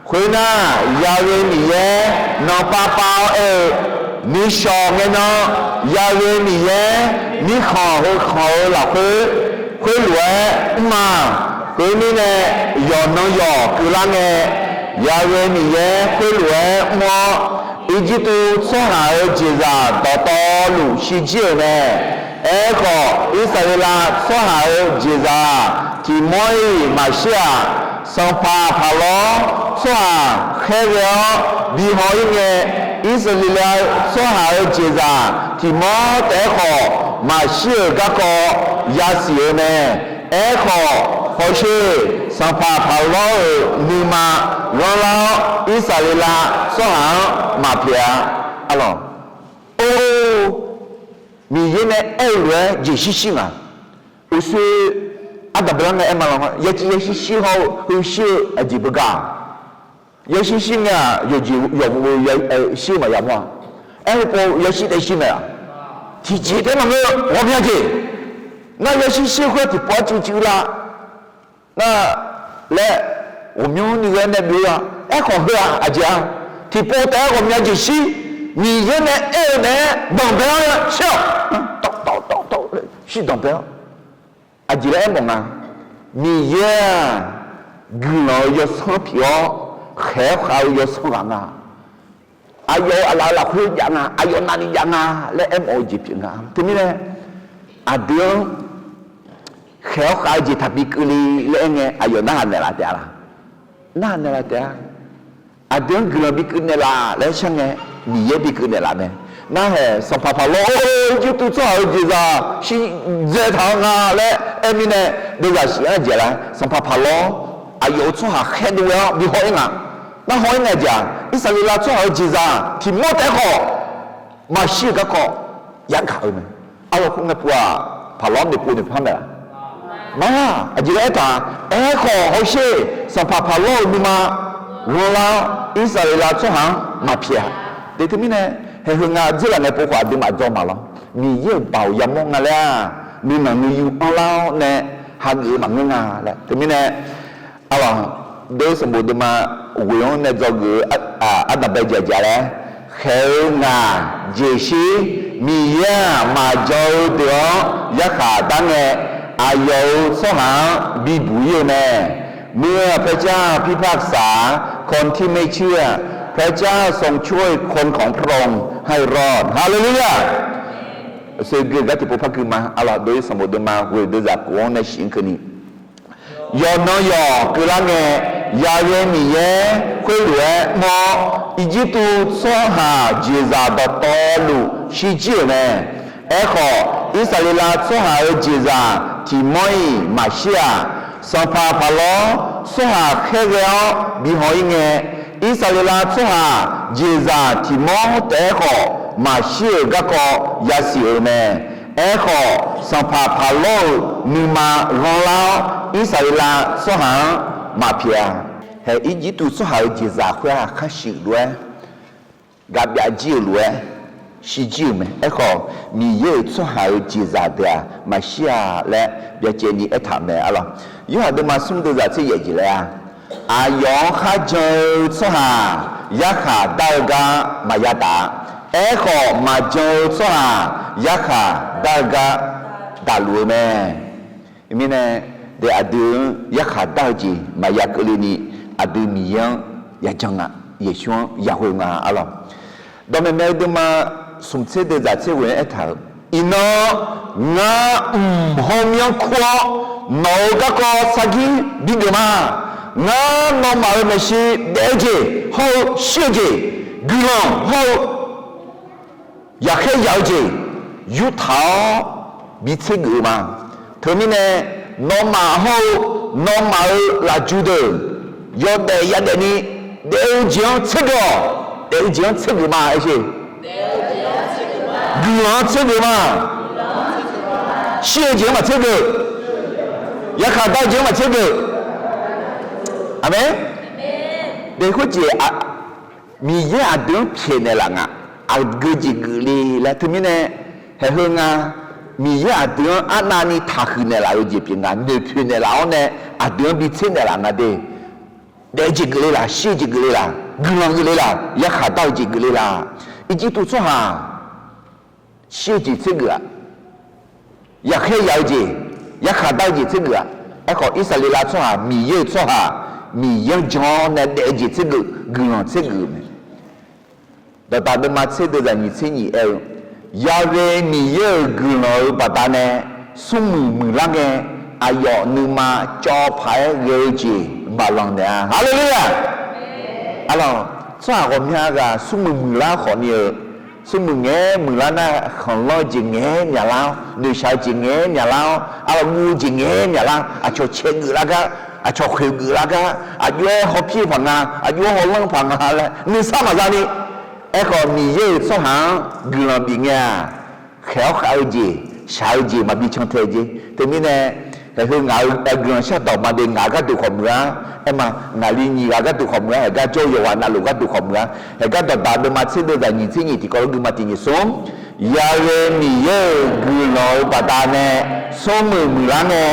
Khoernar, Yaghoe Miqyaer nanqpav pav-awr aer-eu, nuishawq ngae nan, Yaghoe Miqyaer mirkhanq heu khanq-eu lafkhoer, khoerlof-aer mr-a. Khoermirnae, yawqnan yawq keuvlar ngae, Yaghoe Miqyaer khoerlof-aer mr-awr, Irjirtuv tsawrhaq-euq jeqzaq dawqtawvluf shirjir-euq mae. Aerkhawf, Irsaqleqlav tsawrhaq-euq jeqzaq tiqmawr-iq maqshir-aq, sanqpaq Paqlawr tsawrhaq khaerghae-awr, bihaw-ir ngae, Irsaqleqlav tsawrhaq-euq jeqzaq tiq mawr taef-aer khawf, maqshir-euq garkawv yasiq-eu mae. Aerkhawf, hawsher, sanqpaq Paqlawr-euq nuima ghanrlar-awr, Irsaqleqlav tsawrhaq-anr maqpyaeq-a. Arlawq, or, Miqyaer nae aer-eu lof-aer jeqshir shir nga. Uqshoe ardanqbae lar ngae aer ma lawq, yashir shir hawr-eu heushir-eu aqjeq beugar-aq, yashir shir ngae-aq, yawqjeq yawqghov-eu shir-eu maqya mawr-a. Aerkhawf, yashir taef shir mae-aq, tiqjeq taef-aer maqngeur, ghawqmya jeq. Nar yashir shir khoer tiqpov-aer cuiv cuiv lar nar laer, ghawqmyanrni ghae nae byov-a. Aerkhawf heu-aq aqjeq-a, tiqpov taef-aer ghawqmya jeqshir, Miqyaer nae aer-eu naeq-aer danqbae-awr shir-awq, tawv tawv tawv tawv shir danqbae-awr. Aqjeq laer aermawf nga, Miqyaer-aq, guiqlanq-eu yawsanr pyeuf-awr, khaeq-aer khav-eu yawsanr ghaq nga. Aqyawf-euq aqlaf-eu lafkhoer jav nga, aqyawf navni jav nga laer aermawf-eu jeq pyeuf nga. Teumirnae, aqdui-anr khaeq-awr khav-eu jeq taqbi keuvle laer aer ngae, aqyawf narhaq naeqlaf taef-a laq? Narhaq naeqlaf taef-a. Aqdui-anr guiqlanq bi keuv naeqlaf laer shar ngae, Miqyaer bi keuv naeqlaf mae. Narhaeq sanqpaq Paqlawr, or, Irjirtuv tsawrhaq-euq jeqzaq shir dzae taq-eu nga laer aer mirnae, deuvzaq shif-anr jeq laer, sanqpaq Paqlawr, aqyawf-euq tsawrhaq khaerdov ghae-awr bi haw-ir nga. Nar haw-ir ngae jeq-aq, Irsaqleqlav tsawrhaq-euq jeqzaq tiq mawr taef-aer khawf, maqshir-euq garkawv yagaq-eu mae. Arlawq, khoerngae pu-aq, Paqlawr noeqpov noeqpar mae laq? Mar, aqjeq laer aertaq, aerkhawf hawsher, sanqpaq Paqlawr-euq nuima ghanrlar-awr, Irsaqleqlav tsawrhaq-anr maqpyaeq-a. Te teumirnae, haeq heu nga dzeurlaf ngae pov khawf aqduimaf dzaw maq lawr. Miqyaer-euq baoq yamawr nga laer-aq, nuinanq nuiyu anrlar-awr nae hageuf-eu maqngeur nga laer. Teumirnae, arlawq, deuv sanqbof deuvma ghoeq-anr nae dzawgeuf-eu ardanqbae jaqjaq laer, khaeq-eu ngaq jeqshir, Miqyaer-aq maqjan-eu deuq-anr yarkhaq dar ngae, aqyawf-euq tsawrhaq-anr bibuq-ir-eu mae. เมื่อพระเจ้าพิพากษา คนที่ไม่เชื่อ พระเจ้าทรงช่วยคนของพระองค์ให้รอด Haleluya! Seugeuf gar tiqpov par gui ma. Arlawq, dov-ir sanqbof deuvma ghoeq deuvzaq khof-anr nae shif-anr keuvni, yawqnan yawq keuvlar ngae, Yaqvae Miqyaer khoerlof-aer mawr-awr, Irjirtuv tsawrhaq jeqzaq dawqtawvluf shirjir-euq mae. Aerkhawf, Irsaqleqlav tsawrhaq-euq jeqzaq tiq mawr-iq maqshir-aq, sanqpaq Paqlawr tsawrhaq khaerghae-awr bihaw-ir ngae, Irsaqleqlav tsawrhaq jeqzaq tiq mawr taef-aer khawf maqshir-euq garkawv yasiq-euq mae. Aerkhawf, sanqpaq Paqlawr-euq nuima ghanrlar-awr, Irsaqleqlav tsawrhaq-anr maqpyaeq-a. Haeq Irjirtuv tsawrhaq-euq jeqzaq khoer-aq, khar shuif lof-aer, gaq byav jir-euq lof-aer shirjir-euq mae. Aerkhawf, Miqyaer-euq tsawrhaq-euq jeqzaq deuq-aq maqshir-a laer byacaevni aertaq-euq mae. Arlawq, Yorhaq deuvma smr deuvzaq tser yaef jeq laer-a, aqyawf-anr kharjan-eu tsawrhaq yarkhaq dar-eu gar maqya taf-a. Aerkhawf, maqjan-eu tsawrhaq yarkhaq dar-eu gar daqluf-eu mae. Mirnae, daef aqdui-anr yarkhaq dar-eu jeq maqya keuvle ni, aqdui Miqyaer-anr yajan nga, Yeqsur-anr yaghoe nga. Arlawq, dawqmaeq maeq-eu deuvma smq tser deuvzaq tser ghoe-anr aertaq-euq, iqnan ngar mq hawmyanr kur-awr, nawq-euq garkawv sargir bigeuf ma. Ngar nawmaf-euq maeqshi daef-eu jeq hawr-eu shir-eu jeq, guiqlanq hawr-eu yaqkhaer yaq-eu jeq yurtaq-awr bi tsergeuf-eu ma. Teumirnae, nawmaf hawr-eu nawmaf-euq lafju deuq yawdaef yadaef ni daef-eu jeq-anr tsergeuf-awq. Daef-eu jeq-anr tsergeuf ma, aer sher. Guiqlanq-anr tsergeuf ma. Shir-eu jeq-anr maqtsergeuf. Yaqkaq dar-eu jeq-anr maqtsergeuf. Aqmeq. Daef khoerjeq Miqyaer aqdui-anr pyaeqnaeq laf nga. Aqgeu jeq geufle laer teumirnae, haeq heu nga, Miqyaer aqdui-anr arnavni taqhuiq naeqlaf-eu jeq pyeuf nga, noeqpoeq naeqlaf-awr nae aqdui-anr bi tser naeqlaf nga de. Daef-eu jeq geufle laf, shir-eu jeq geufle laf, guiqlanq geufle laf, yaqkaq dar-eu jeq geufle laf. Irjirtuv tsawrhaq shir-eu jeq tsergeuf-aq, yaqkhaer yaq-eu jeq, yaqkaq dar-eu jeq tsergeuf-aq. Aerkhawf, Irsaqleqlav tsawrhaq, Miqyaer-euq tsawrhaq, Miqyaer-anr jan-awr nae daef-eu jeq tsergeuf, guiqlanq tsergeuf-eu mae. Dawqdaq deuvma tser deuvzaq nyiq tser nyiq aer-eu, Yaqvae Miqyaer-euq guiqlanq-euq baqdanae smrmuiq muiqlar ngae, aqyawf nuima cawv paq-aer ghae-eu jeq baqlanq naeq-a. Haleluya! Arlawq, Tsawrhaq ghawqmya ghaq smrmuiq muiqlar khawfni-eu, smrmuiq ngaeq-aer muiqlar nar, khanqlanr-eu jeq ngaeq-aer myaqlar-awr, noeqshaq-eu jeq ngaeq-aer myaqlar-awr, arlawq guv-eu jeq ngaeq-aer myaqlar-awr, aqcawq caev geuflar gar, aqcawq khoeq geuflar gar, aqjox-aer hawpir-eu paq nga, aqjox-aer hawlanr-eu paq nga laer nuisar maqza ni. Aerkhawf, Miqyaer-euq tsawrhaq-anr guiqlanq bif ngae-aq, khaeq-awr khav-eu jeq, shaq-eu jeq maqbi cantae jeq. Teumirnae, haeq heu ngaq-euq guiqlanq shardawq maqdev ngaq-euq gharduq khawf muiq-ar. Aerma, ngaqli nyiq ghaq gharduq khawf muiq-ar. Haeq gar jawr-eu yawqghaq navluf gharduq khawf muiq-ar. Haeq gar dawqdaq deuvma tser deuvzaq nyiq tser nyiq tiqkawv lof guima tiq nyiq smr. Yaghae Miqyaer-euq guiqlanq-euq baqdanae smrmuiq muiqlar ngae,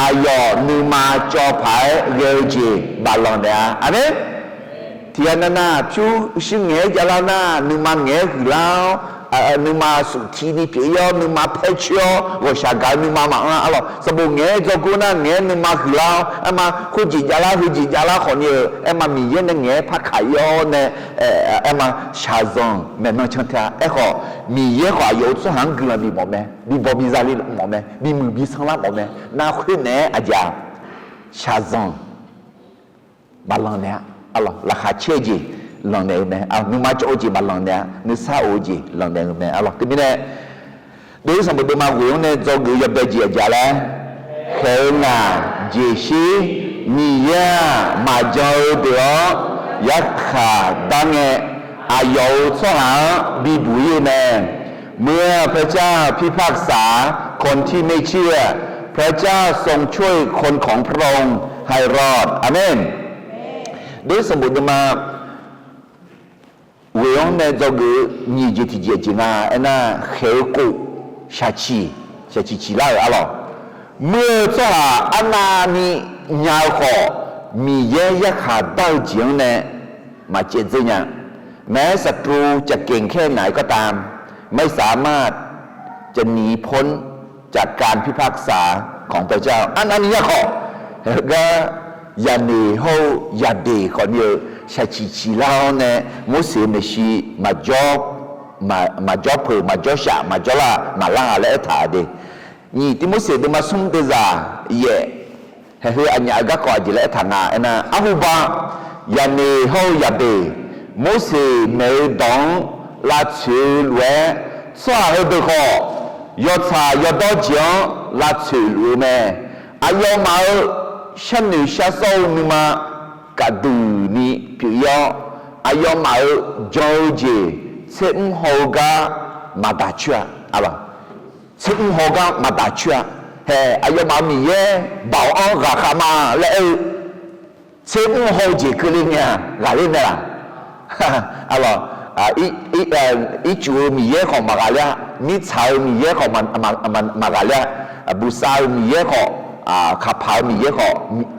aqyawf nuima cawv paq-aer ghae-eu jeq baflanq naeq-a. Aqmeq. Tiqghaq navnav pyurshuir ngaeq-aer javlar nar, nuima ngaeq-aer huiqlar-awr, nuima suftiq ni pyeuf-ir-awr, nuima paer coer-awr, ghawqshaq gaq-eu nuima maqanr-a. Arlawq, sanqbof ngaeq-aer dzawgor nar, ngaeq-aer nuima huiqlar-awr, aerma, khoerjeq javlar heujeq javlar khawfni-eu, aerma, Miqyaer nae ngaeq-aer par kaq ir-awr nae, aerma, shaqzanq maeqnan cantae-a. Aerkhawf, Miqyaer khawf aqyawf-euq tsawrhaq-anr guiqlanq bif mawf mae, bi bawq bi za le mawf mae, bimuiq bi sanrlar mawf mae. Nar khoernaeq-aer aqjeq-aq, shaqzanq baflanq naeq-a. Arlawq, laqkhaq caer-eu jeq lanq naeq-eu mae. Nuima cawv-eu jeq baflanq naeq-a. Nuisar of-eu jeq lanq naeq-eu mae. Arlawq, teumirnae, Dovzaq sanqbof deuvma ghoeq-anr nae dzawgeuf-eu yawbae jeq aqjeq laer, khaeq-eu ngaq jeqshir, Miqyaer-aq maqjan-eu deuq-awr yarkhaq dar ngae, aqyawf-euq tsawrhaq-anr bibuq ir-eu mae. เมื่อพระเจ้าพิพากษาคนที่ไม่เชื่อ พระเจ้าทรงช่วยคนของพระองค์ให้รอด Aqmeq. Dovzaq sanqbof deuvma ghoeq-anr nae dzawgeuf-eu nyiq jeq tiqjeq jeq nga aernar, khaeq-eu kof shaqciq, shaqciq ciqlar-euq arlawq. Muir-eu tsawrhaq arnavni nya-eu khawf, Miqyaer yarkhaq dar-eu jeq-anr nae maqcaev dzeur nya. แม้ศัตรูจะเก่งแค่ไหนก็ตาม ไม่สามารถจะหนีพ้นจากการพิพากษาของพระเจ้า arnavni nya khawf, gar yaqnoeq hawr-eu yaqdeq khawfni-eu shaqciq ciqlar-awr nae, Morseq-eu maeqshi maqjawr peuq, maqjawr shaq, maqjawr lar, maqlar-a laer aertaq-a de. Nyiq Tivmorseq deuvma smr deuvzaq yaef, haeq heu aqnyaf-eu garkawv aqjeq laer aertaq nga aernar, arhuba, yaqnoeq hawr-eu yaqdeq, Morseq maeq-eu dawq-anr lavtsoeq-eu lof-aer, tsawrhaq heudeuq khawf yawtsaq yawdawr jeq-anr lavtsoeq luf-eu mae. Aqyawfmaf-euq sharnoeq sharsawr-eu nuima kafduq ni pyeuf-ir-awr, aqyawfmaf-euq jan-eu jeq tser mr haw-eu gar maqdaq coer-a. Tser mr haw-eu gar maqdaq coer-a. Hae, aqyawfmaf-euq Miqyaer baoq-anr ghaqkhav ma laer aer-eu, tser mr haw-eu jeq keuvle ngae-aq ghaqler mae laq? Arlawq, ircuf-eu Miqyaer khawf maqghaqler-a. Mirtsaq-eu Miqyaer khawf maqghaqler-a. Buqsav-euq Miqyaer khawf, kaqpaq-eu Miqyaer khawf,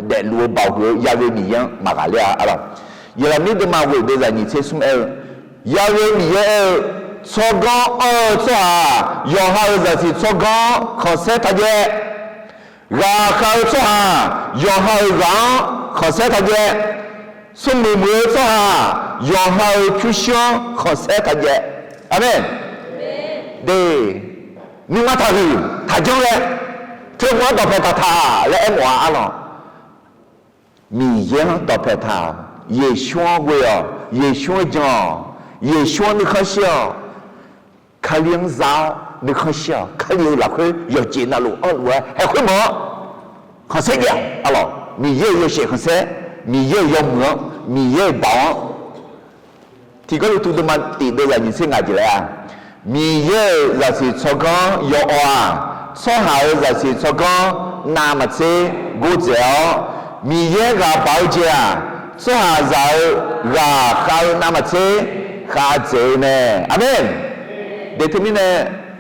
daefluf-eu baoq huiq-eu yaghae Miqyaer-anr maqghaqler-a. Arlawq, Yeqlaqmir deuvma ghoeq deuvzaq nyiq tser smr aer-eu, yaghae Miqyaer aer-eu, tsawrganr anr-eu tsawrhaq yawqha-euq zaqsiq tsawrganr-anr khanqsaer taq jaev. Ghaqkhav-eu tsawrhaq yawqha-euq ghaq-anr khanqsaer taq jaev. Smrmuiq muiq-eu tsawrhaq yawqha-euq pyurshuir-anr khanqsaer taq jaev. Aqmeq. De, nuima taqhuiq taqjanr laer, teukhmq-anr dawqpaeq taqtaq laer aermawf-a. Arlawq, Miqyaer-anr dawqpaeq taq-awq. Yeqsur-anr ghoe-awq. Yeqsur-anr jan-awq. Yeqsur-anr nuikhanr shir-awq. Kali-anr za-awr nuikhanr shir-awq. Kali-euq lafkhoer yawqjeq navluf anrluf-aer haeq khoermawf-anr khanqsaer jaev-awq. Arlawq, Miqyaer-euq yawshaef khanqsaer, Miqyaer-euq yawmuiq-anr, Miqyaer-euq baoq-anr, tiqgawrliqtu deuvma tif deuvzaq nyiq tser ngaq jeq laer-a, Miqyaer-euq zaqsiq tsawrganr yawawv-aq, tsawrhaq-euq zaqsiq tsawrganr navmaqtser gordzaeq-awr, Miqyaer ghaq baq-eu jeq-aq, tsawrhaqzaq-euq ghaqkhav-eu navmaqtser khavdzaeq-eu mae. Aqmeq. De teumirnae,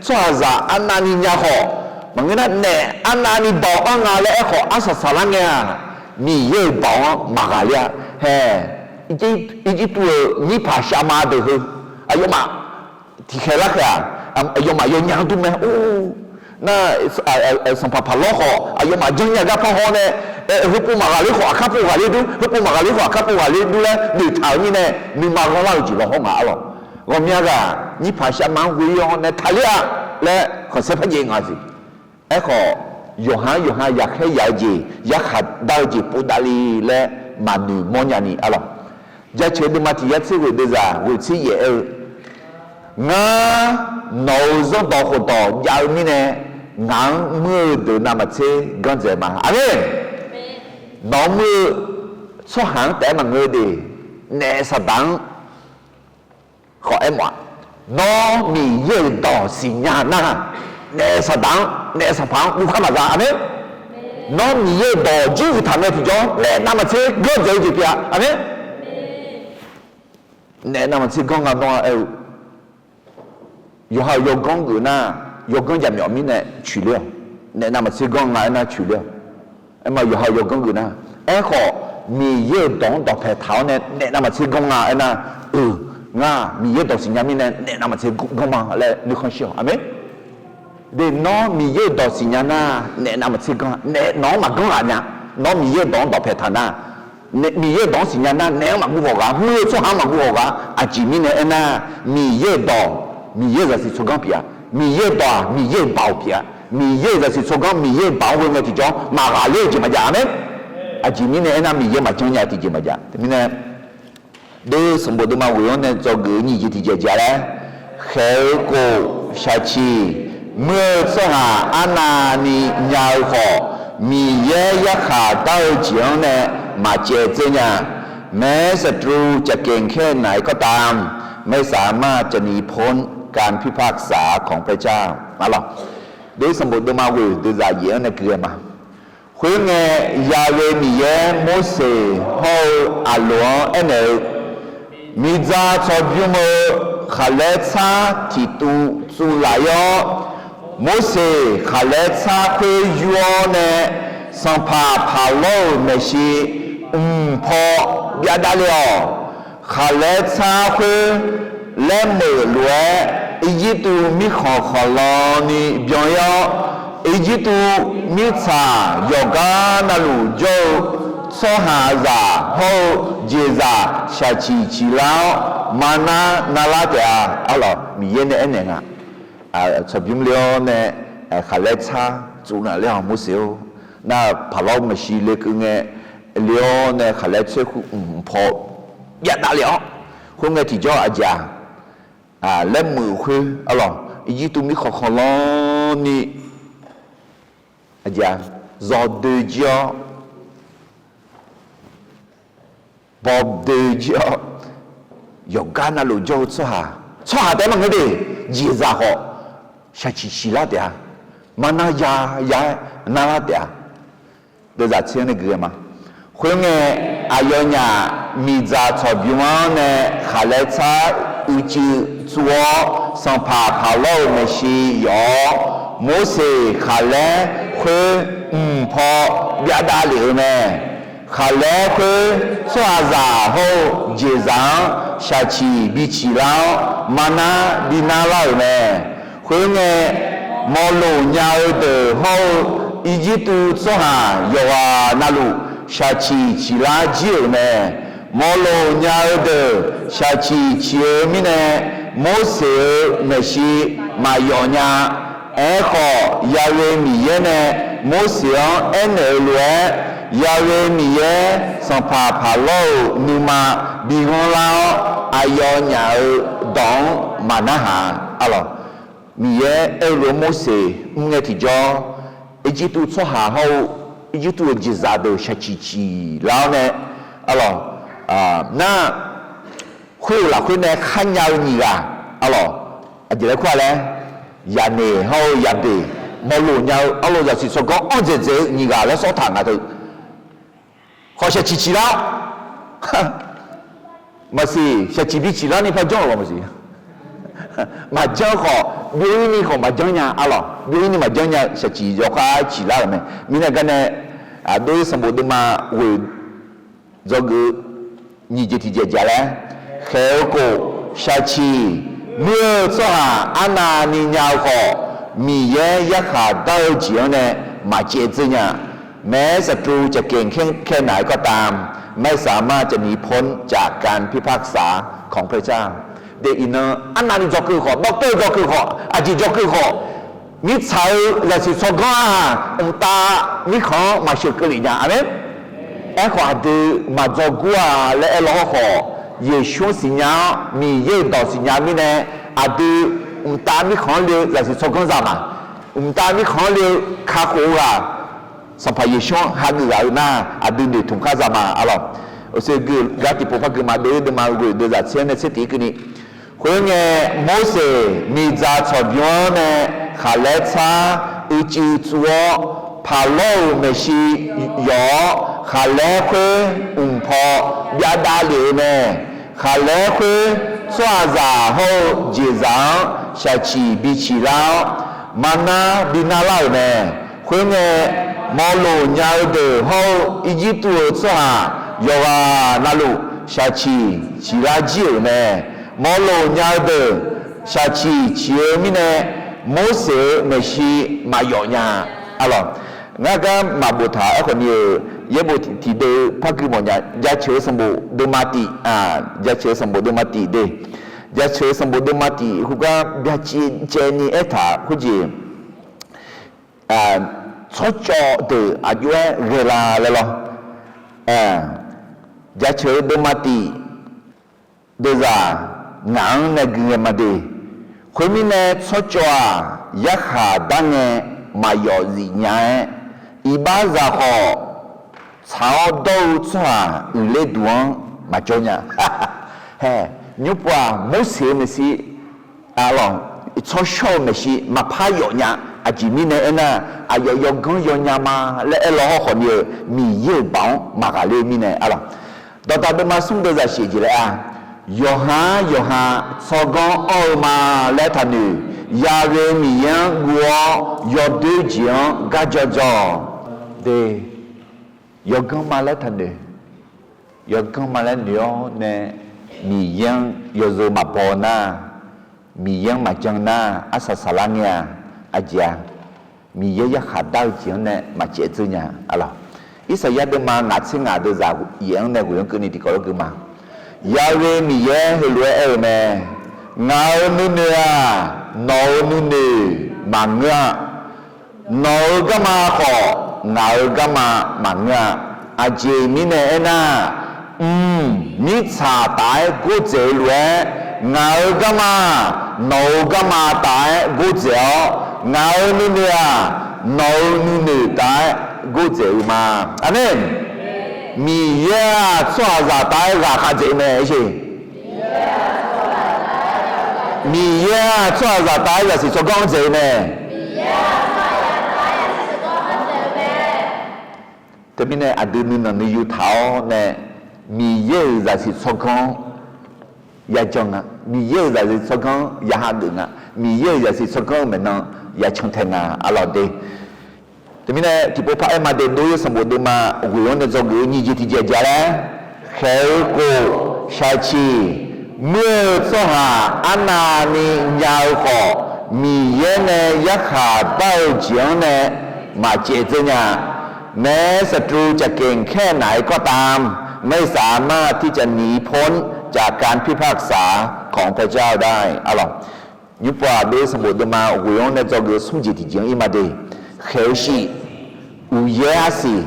tsawrhaqzaq arnavni nya khawf, maqngeur nar naef arnavni baoq anr nga laer aerkhawf arsaq saqlar ngae-aq, Miqyaer-euq baoq-anr maqghaqler-a. Hae, Irjirtuv-euq nyirpaq shavma deuq heu, aqyawfmaf tiqkhaeq larkhaeq-aq, aqyawfmaf yawnya dur mae. Or, nar, sanqpaq paq lawr khawf aqyawfmaf janrnya gar parhaw nae, heupov maqghaqler khawf aqkar pov ghaqler dur, heupov maqghaqler khawf aqkar pov ghaqler dur laer noeqtaq-euq mirnae, nuima ghanrlar-eu jeq lawhawr nga. Arlawq, ghawqmya ghaq nyirpaq shavma-anr ghoe-awr nae taqler-a laer khanqsaer par jaev nga siq. Aerkhawf, yawqha-anr yawqha yaqkhaer yaq-eu jeq, yarkhaq dar-eu jeq povdavle laer maqnoeq mawrnya ni. Arlawq, Jaceuq deuvma tiq yar tser ghoeq deuvzaq ghoeq tser yaef aer-eu, Ngar nawq-euq zanrdawq khofdawq jav-eu mirnae, ngaq-anr muir-eu deuq navmaqtser ganr dzaeq ma. Aqmeq. Nawq-anr muir-eu tsawrhaq-anr taef-aer maqngeur de, naef saqdaq-anr khawf aermawf-aq, Nawr Miqyaer-euq dawq siqnya nar, naef saqdaq-anr, naef sanqpaq-anr guvkhar maqza. Aqmeq. Nawr Miqyaer-euq dawq jir uiqtaq ngae tiqjawr, naef navmaqtser ganr dzaeq-eu jeq pyeuf-a. Aqmeq. Naef navmaqtser ganr nga nawr-a aer-eu, yawqha-euq yawganr geuf nar, yawganr jaqmyawf mirnae coeqler-awq. Naef navmaqtser ganr nga aernar coeqler-awq. Aerma yawqha-euq yawganr geuf nar, aerkhawf Miqyaer-euq dawq-anr dawqpae taq-awr nae naef navmaqtser ganr nga aernar, eu, ngar Miqyaer dawq siqnya mirnae naef navmaqtser ganr ma laer nuikhanr shir-awq. Aqmeq. De, nawr Miqyaer-euq dawq siqnya nar, naef navmaqtser ganr, naef nawq-anr maqganr ghaq nya. Nawr Miqyaer-euq dawq-anr dawqpae taq nar, Miqyaer-euq dawq-anr siqnya nar, naef-anr maqguv ghawq ghaq, muir-eu tsawrhaq-anr maqguv ghawq ghaq. Aqjeq mirnae aernar, Miqyaer-euq dawq, Miqyaer-euq zaqsiq tsawrganr pyeuf-a. Miqyaer-euq dawq-aq, Miqyaer-euq baoq pyeuf-a. Miqyaer-euq zaqsiq tsawrganr, Miqyaer-euq baoq-anr ghoe ngae tiqjawr, maqghaqler-eu jeq maqjav. Aqmeq. Aqjeq mirnae aernar, Miqyaer maqjanr nya tiqjeq maqjav. Teumirnae, Dov sanqbof deuvma ghoeq-anr nae dzawgeuf-eu nyiq jeq tiqjeq jeq laer, khaeq-eu khof shaqciq muir-eu tsawrhaq arnavni nya-eu khawf, Miqyaer yarkhaq dar-eu jeq-anr nae maqcaev dzeur nya. Maeq-aer saqtru จะเกร็งแค่ไหนก็ตาม ไม่สามารถจะหนีพ้นการพิพากษาของพระเจ้า Dov sanqbof deuvma ghoeq deuvzaq yaef-anr nae gui-aer ma. Khoerngae, Yaghae Miqyaer Morseq hawr-eu Aqloq-anr aernaeq-eu, Miqdzaq tsawqbymr-eu khaqlaer tsar tiqtuv tsuvlaf-ir-awr, Morseq khaqlaer tsar khoer yur-awr nae, sanqpaq Paqlawr-euq maeqshi mq paw byavdav le-awq. Khaqlaer tsar khoer laermeuq lof-aer, Irjirtuv mirkhanq khanqlan ni byan-ir-awr, Irjirtuv mirtsaq yawqgar navluf jawr-eu tsawrhaqzaq hawr-eu jeqzaq shaqciq ciqlar-awr, maqnar narlar taef-a. Arlawq, Miqyaer nae aernaeq nga. Tsawqbymr le-awr nae khaqlaer tsar tsuvlaf ler-awq Morseq-or. Nar, Paqlawr maeqshi lekeuv ngae le-awr nae khaqlaer tser khoer mq paw byavdav le-awr, khoerngae tiqjawr aqjeq-aq, laermeuq khoer arlawq, Irjirtuv mirkhanq khanqlan ni aqjeq-aq, zawdoe jir-awr, bawdoe jir-awr, yawqgar navluf jawr-eu tsawrhaq, tsawrhaq taef-aer maqngeur de, jeqzaq khawf shaqciq ciqlar taef-a. Maqnar ya ya-aer narlar taef-a. Deuvzaq tser-anr nae gui-aer ma. Khoerngae, aqyawfnyaf miqdzaq tsawqbymr-anr nae khaqlaer tsar uicuiv tsuv-awr, sanqpaq Paqlawr-euq maeqshi yawf-awr, Morseq khaqlaer khoer mq paw byavdav lef-eu mae. Khaqlaer khoer tsawrhaqzaq hawr-eu jeqzaq-anr shaqciq biciq lar-awr, maqnar bi narlar-euq mae. Khoerngae, mawrlof nya-eu deuq hawr-eu Irjirtuv tsawrhaq yawqghaq navluf shaqciq ciqlar jir-euq mae. Mawrlof nya-eu deuq shaqciq ciq-eu mirnae, Morseq-euq maeqshi maqyawf nya. Aerkhawf, Yaghae Miqyaer nae Morseq-anr aernaeq-eu lof-aer, Yaghae Miqyaer sanqpaq Paqlawr-euq nuima bi ghanrlar-awr, aqyawfnyaf-euq dawq-anr maqnarhaq. Arlawq, Miqyaer aer-eu lof-aer Morseq mr ngae tiqjawr, Irjirtuv tsawrhaq hawr-eu Irjirtuv-euq jeqzaq deuq shaqciq ciq lar-awr nae, arlawq, nar, khoer-euq lafkhoer nae kharnya-eu nyiq ghaq, arlawq, aqjeq laer kur-a laer, Yaqneq hawr-eu Yaqbeq, mawrlof nya-eu arlawq zaqsiq tsawrganr anr dzaeqdzaeq-eu nyiq ghaq laer sawr taq nga teu. Khawf shaqciq ciq lar-awr, maqsiq, shaqciq biciq larni par janr-euq maqsiq. Maqjanr khawf, byov-ir ni khawf maqjanr nya, arlawq, byov-ir ni maqjanr nya-eu shaqciq yawkhav ciq lar-euq mae. Mirnae garnae, aqdov-ir sanqbof deuvma ghoeq dzawgeuf-eu nyiq jeq tiqjeq jeq laer, khaeq-eu khof shaqciq muir-eu tsawrhaq arnavni nya-eu khawf, Miqyaer yarkhaq dar-eu jeq-anr nae maqcaev dzeur nya. แม้ศัตรูจะเก่งแค่ไหนก็ตาม ไม่สามารถจะหนีพ้นจากการพิพากษาของพระเจ้า Deuq iqnan arnavni dzawkeuv khawf, dawrtawv dzawkeuv khawf, aqjeq dzawkeuv khawf, mirtsaq-eu zaqsiq tsawrganr-aq, mqtav mirkhanq-anr maqsheuq keuvlef nya. Aqmeq. Aerkhawf, aqdui maqdzawr gur-a laer aer law hawr khawf, Yeqsur-anr siqnya-awr Miqyaer-euq dawq siqnya mirnae, aqdui mqtav mirkhanq-anr le-eu zaqsiq tsawrganr za ma. Mqtav mirkhanq-anr le-eu kakhof-eu ghaq, Sanqpaq Yeqsur-anr hageuf ghaq-eu nar, aqdui noeqtmq khar za ma arlawq. Oeqsoe gui-eu gar tiqpov par gui ma. Dov-ir deuvma ghoe deuvzaq tser-anr nae tser tiq-ir keuvni, khoerngae, Morseq miqdzaq tsawqbymr-anr nae khaqlaer tsar uicuiv tsuv-awr, Paqlawr-euq maeqshi yawf-awr, khaqlaer khoer mq paw byavdav lef-eu mae. Khaqlaer khoer tsawrhaqzaq hawr-eu jeqzaq-anr shaqciq bi ciqlar-awr, marnar bi narlar-euq mae. Khoerngae, mawrlof nya-eu deuq hawr-eu Irjirtuv-euq tsawrhaq yawqghaq navluf shaqciq ciqlar jir-euq mae. Mawrlof nya-eu deuq shaqciq ciq-eu mirnae, Morseq-euq maeqshi maqyawf nya. Arlawq, ngar gar maqboftaq-aer khawfni-euq yaerbof tiqdeuv par gui mawfnya. Jaceuq-eu sanqbof deuvma tif, jaceuq-eu sanqbof deuvma tif de. Jaceuq-eu sanqbof deuvma tif khoergar byacaevni aertaq khoerjeq, tsawrcawv deuq aqjox-aer ghae la laer lawr. Jaceuq-eu deuvma tif deuvzaq ngaq-anr nae gui ngae ma de. Khoermirnae, tsawrcawv-aq, yarkhaq dar ngae maqyawf zif nya-aer, iqbaxzaq khawf tsaq-awr dawr-eu tsawrhaq uiqler duq-anr maqjawr nya. Hae, nymrpov-aq, Morseq-eu maeqshi, arlawq, tsawrshawr-eu maeqshi maqpar yawf nya. Aqjeq mirnae aernar, aqyawf yawganr yawnya ma laer aer law hawr khawfni-euq Miqyaer-euq baoq-anr maqghaqler-eu mirnae arlawq. Dawqdaq deuvma smr deuvzaq shif jeq laer-a, yawqha yawqha tsawrganr anr-eu ma laer taqnoeq. Yaghae Miqyaer-anr guv-awr yawdoer jeq-anr gar jawr jawr-awq de. Yawganr ma laer taqnoeq. Yawganr ma laer noeq-awr nae Miqyaer-anr yawzeu maqbaw nar, Miqyaer-anr maqjan nar, arsaq saqlar ngae-a. Aqjeq-a, Miqyaer yarkhaq dar-eu jeq-anr nae maqcaev dzeur nya arlawq. Irsaqyar deuvma ngaq tser ngaq deuvzaq yaef-anr nae ghoeq-anr keuvni tiqkawv lawr gui ma. Yaghae Miqyaer heulof-aer aer-eu mae. Ngaq-euq nuinoeq-aq, nawq-euq nuinoeq maqngeur-a. Nawq-euq garma khawf, ngaq-euq garma maqngeur-a. Aqjeq mirnae aernar, mq mirtsaq taf-aer gordzaeq-eu lof-aer, ngaq-euq garma nawq-euq garma taf-aer gordzaeq-awr, ngaq-euq nuinoeq-aq, nawq-euq nuinoeq taf-aer gordzaeq-eu ma. Aqmeq. Miqyaer-aq, tsawrhaqzaq taf-aer ghaqkhav dzaeq-eu mae. Miqyaer-aq, tsawrhaqzaq taf-aer zaqsiq tsawrganr-anr dzaeq-eu mae. Teumirnae aqdui nuinanq nuiyu taq-awr nae, Miqyaer-euq zaqsiq tsawrganr-anr yajan nga. Miqyaer-euq zaqsiq tsawrganr-anr yaha geuf nga. Miqyaer-euq zaqsiq tsawrganr-eu maeqnan yacan tae nga arlawq de. Teumirnae tiqpov par aer ma de, dov-ir sanqbof deuvma ghoeq-anr nae dzawgeuf-eu nyiq jeq tiqjeq aqjeq laer, khaeq-eu khof shaqciq muir-eu tsawrhaq arnavni nya-eu khawf, Miqyaer nae yarkhaq dar-eu jeq-anr nae maqcaev dzeur nya. แม้ศัตรูจะเก่งแค่ไหนก็ตาม ไม่สามารถที่จะหนีพ้นจากการพิพากษาของพระเจ้าได้ arlawq. Nymrpov-aq, dov-ir sanqbof deuvma ghoeq-anr nae dzawgeuf-eu smr jeq tiqjeq-anr ir ma de. Khaeq-eu shif, uqyaer arsiq,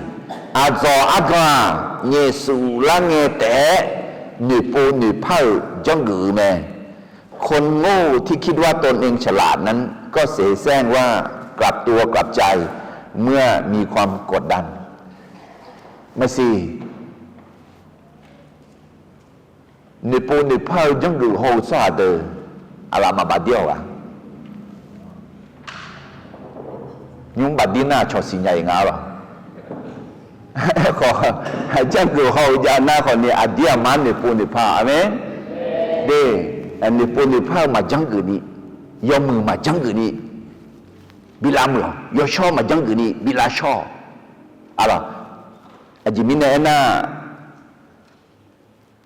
aqdzawq argan-aq, nyaef suf lar ngae taef-aer noeqpov noeqpar-euq janrgeuf-eu mae. คนโง่ที่คิดว่าตนเองฉลาดนั้นก็เสแสร้งว่ากลับตัวกลับใจเมื่อมีความกดดัน Maqsiq, noeqpov noeqpar-eu janrgeuf haw-eu tsawrhaq deuq, aqlaf maqbaf dir-awq ghaq. Nymr baf dir nar-aq cawq siqnya-iq nga lawq. Aerkhawf, janrgeuf haw-eu jav nar khawfni aqdir aqmar noeqpov noeqpar-awq. Aqmeq. De, noeqpov noeqpar-eu maqjanr geuf ni, yawmuiq maqjanr geuf ni bi lavmuiq-awq. Yawshawr maqjanr geuf ni bi lavshawr-awq. Arlawq, aqjeq mirnae aernar,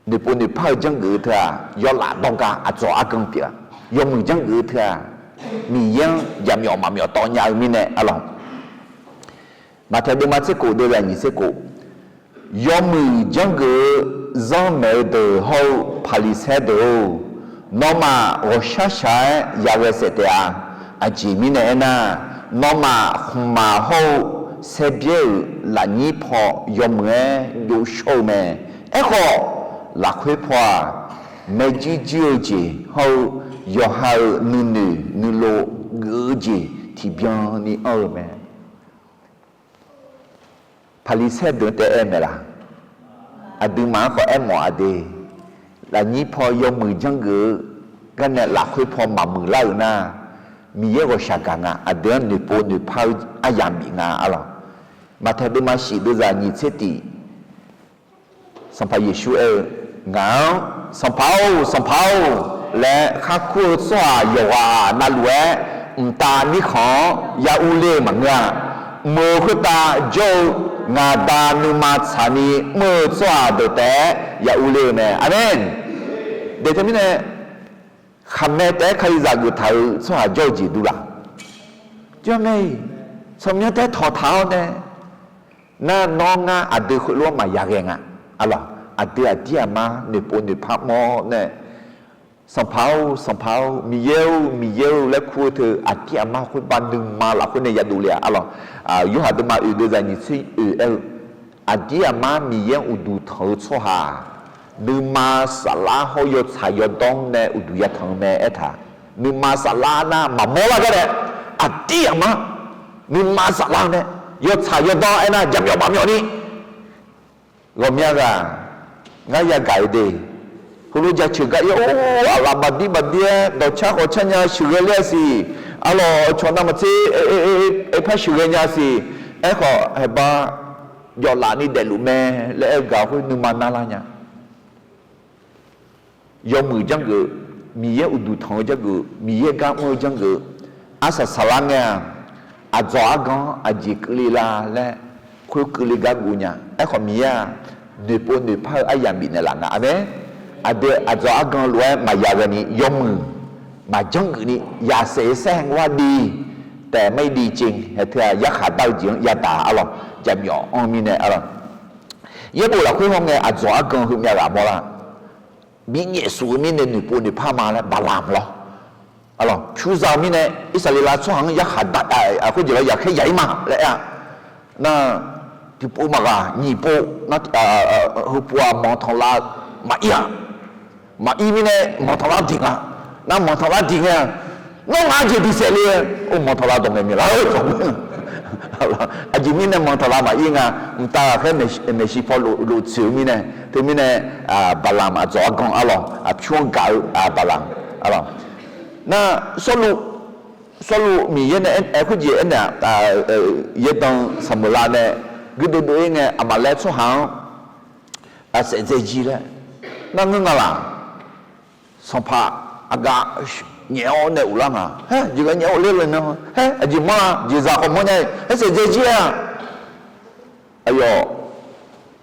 noeqpov noeqpar-eu janrgeuf-eu teu-aq, yawlaf dawrgar aqdzawq argan pyeuf-a. Yawmuiq janrgeuf-eu teu-aq, Miqyaer-anr jaqmyawf maqmyawf tawv nya-eu mirnae arlawq. Maqtaeq deuvma tserkof deuvzaq nyiq tserkof, yawmuiq janrgeuf-eu zanrmaeq-eu deuq hawr-eu Paqliqsaer deuq-or, nawmaf ghawqshaq shaq-aer yaghae saef taef-a. Aqjeq mirnae aernar, nawmaf khmqmaq hawr-eu saer byaer-euq lafnyir paw yawmuiq-aer jov shawr-eu mae. Aerkhawf, lafkhoer paw-aq, maerjuir juir-eu jeq hawr-eu yawqha-euq nuinoeq nuilov geuf-eu jeq tiqbyan ni anr-eu mae. Paqliqsaer deuq-anr taef aer-eu mae laq? Aqduimaf-anr khawf aermawf-a de. Lafnyir paw yawmuiq janrgeuf-eu garnae lafkhoer paw maqmuiq lar-euq nar, Miqyaer ghawqshaq gaq nga. Aqdui-anr noeqpov noeqpar-eu aryamq bif nga arlawq. Maqtaeq deuvma shif deuvzaq nyiq tser tif, Sanqpaq Yeqsur aer-eu, Ngaq-anr Sanqpaq-or, Sanqpaq-or laer khar kur-eu tsawrhaq yawqghaq navluf-aer mqtav mirkhanq-anr ya urler-eu maqngeur-a. Mq-euq khoertav jawr-eu ngaq Da nuima tsaqni mr-eu tsawrhaq deuq taef-aer ya urler-eu mae. Aqmeq. Daeq teumirnae, khaqmae taef-aer kalizaq geuf taq-euq tsawrhaq jawr-eu jeq durlaf? Jawr mae-iq. Tsawrmyanr taef-aer tawqtaq-awr nae, nar nawr ngar aqdui khoerlof-anr maqya ghae nga. Arlawq, aqdui aqdir aqmar noeqpov noeqpar mawr nae, Sanqpaq-or, Sanqpaq-or, Miqyaer-or, Miqyaer-or laer kur-eu teu aqdir aqmar khoerbav nuima lafkhoer nae yadov le-a. Arlawq, Yorhaq deuvma oeq deuvzaq nyiq tser oeq aer-eu, aqdir aqmar Miqyaer-anr uqduq tanq-eu tsawrhaq-aq, nuima saflar hawr yawtsaq yawdawr nae uqduq yatanq-eu mae aertaq, nuima saflar nar maqmawr lar gar nae, aqdir aqmar nuima saflar nae yawtsaq yawdawr aernar jaqmyawf maqmyawf ni ghawqmya ghaq, ngar yagaq-eu de. Heulof jaceuq gar ir-or, aqlaf baqdir baqdir-aer dawqcar khawf car nya sheuqghae ler-a siq. Arlawq, cawq navmaqtser aerpar sheuqghae nya siq. Aerkhawf haeqba jawflaf ni daefluf mae laer aer-eu gaq khoer nuima narlar nya. Yawmuiq janrgeuf, Miqyaer uqduq tanq-eu janrgeuf, Miqyaer gar mr-eu janrgeuf, arsaq saqlar ngae-aq, aqdzawq argan-anr aqjeq keuvle la laer khoer keuvle gar guv nya. Aerkhawf Miqyaer-aq, noeqpov noeqpar-eu aryamq bifnaeq laf nga. Aqmeq. Aqdui aqdzawq argan lof-aer maqya ghaeni yawmuiq maqjanr geufni yaqsaef saer-aer div taef mar-ir div cev hae teu-aq yarkhaq dar-eu jeq-anr yadaq arlawq, jaqmyawf anr mirnae arlawq. Yaerbof lafkhoer hawngae aqdzawq argan heumyav ghaq mawrlar. Bi nyaef suf-eu mirnae noeqpov noeqpar ma laer Balaam lawr. Arlawq, pyur za-eu mirnae Irsaqleqlav tsawrhaq-anr yarkhaq dar, khoerjeq lawr yaqkhaer yaq-ir ma laer aer-a. Nar, tiqpov maqghaq nyiq pov, heupov-aq manqtanqlav maqir-aq. Maqir mirnae manqtanqlav diq nga. Nar manqtanqlav diq ngae-aq, nawr ngaq-anr jeq diq saef le-aer, or manqtanqlav dawq ngaeq maeqlar-eu. Aqjeq mirnae manqtanqlav maqir nga. Mqtav ghaqkhaer maeqshi paw lof tsoeq-eu mirnae, teumirnae, Balaam aqdzawq argan arlawq, pyur-anr gaq-eu Balaam arlawq. Nar, Sawrluv, Sawrluv Miqyaer nae aer khoerjeq aernaeq-aq, yaerdan Saqmeuqlav nae guirdeuv deuv-ir ngae Aqmaqlaer tsawrhaq-anr saef dzae jir laer nar ngeur nga laq? Sanqpaq aqgaf nyaef-awr nae uvlar nga. Haer jeqghae nyaef-awr ler le nan, haer aqjeq manr-a, jeqzaq khawf manr nya-iq, haer saef dzae jir-a. Aqyawf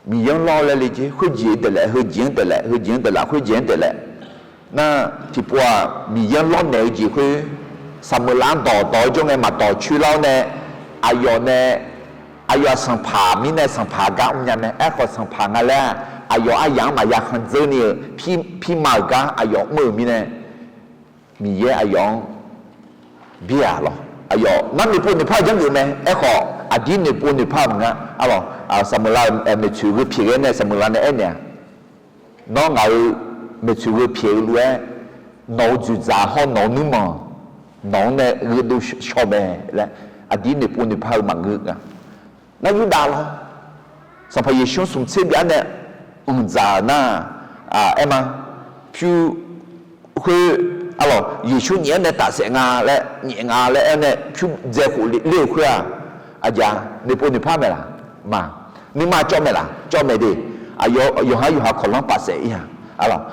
Miqyaer-anr lawr laer le jer, khoerjeq-anr daeqlaef, heujeq-anr daeqlaef, heujeq-anr daeqlaf, khoerjeq-anr daeqlaef. Nar, tiqpov-aq Miqyaer-anr lawrnaeq-eu jeq khoer, Saqmeuqlav-anr dawqdawq-aer jawr ngae maqdawq coer lar-awr nae, aqyawf nae, aqyawf-aq sanqpaq mirnae sanqpaq gar mrnya mae. Aerkhawf sanqpaq nga laer-aq, aqyawf aryaq-anr maqya khandzeur ni-eu, pirma-euq gar aqyawf mr-euq mirnae, Miqyaer aqyawf-anr byaer-aq lawr. Aqyawf nar noeqpov noeqpar-eu janrgeuf mae. Aerkhawf aqdir noeqpov noeqpar-eu maqnga. Arlawq, Saqmeuqlav-euq maeqtsoeq gheu pyaeq ghae nae Saqmeuqlav nae aernaeq-aq, nawr ngaq-euq maeqtsoeq gheu pyaeq-eu lof-aer, nawq-euq dzoeqdzaq hawr nawq-euq nuirmanq, nawq-anr nae gheudov shaw mae laer, aqdir noeqpov noeqpar-eu maqngeur nga. Nar Yurdav lawr, Sanqpaq Yeqsur-anr smq tser byav nae anqdzaq-euq nar, aer ma, pyur khoer, arlawq, Yeqsur nyaef-anr nae tafsaef nga laer, nyaef nga laer aer nae pyur dzae khof ler-euq khoer-aq, aqjeq noeqpov noeqpar mae laq? Ma. Nuima cawv mae laq? Cawv mae de. Aqyawf yawqha yawqha kawqlanr paf saef-ir-a. Arlawq,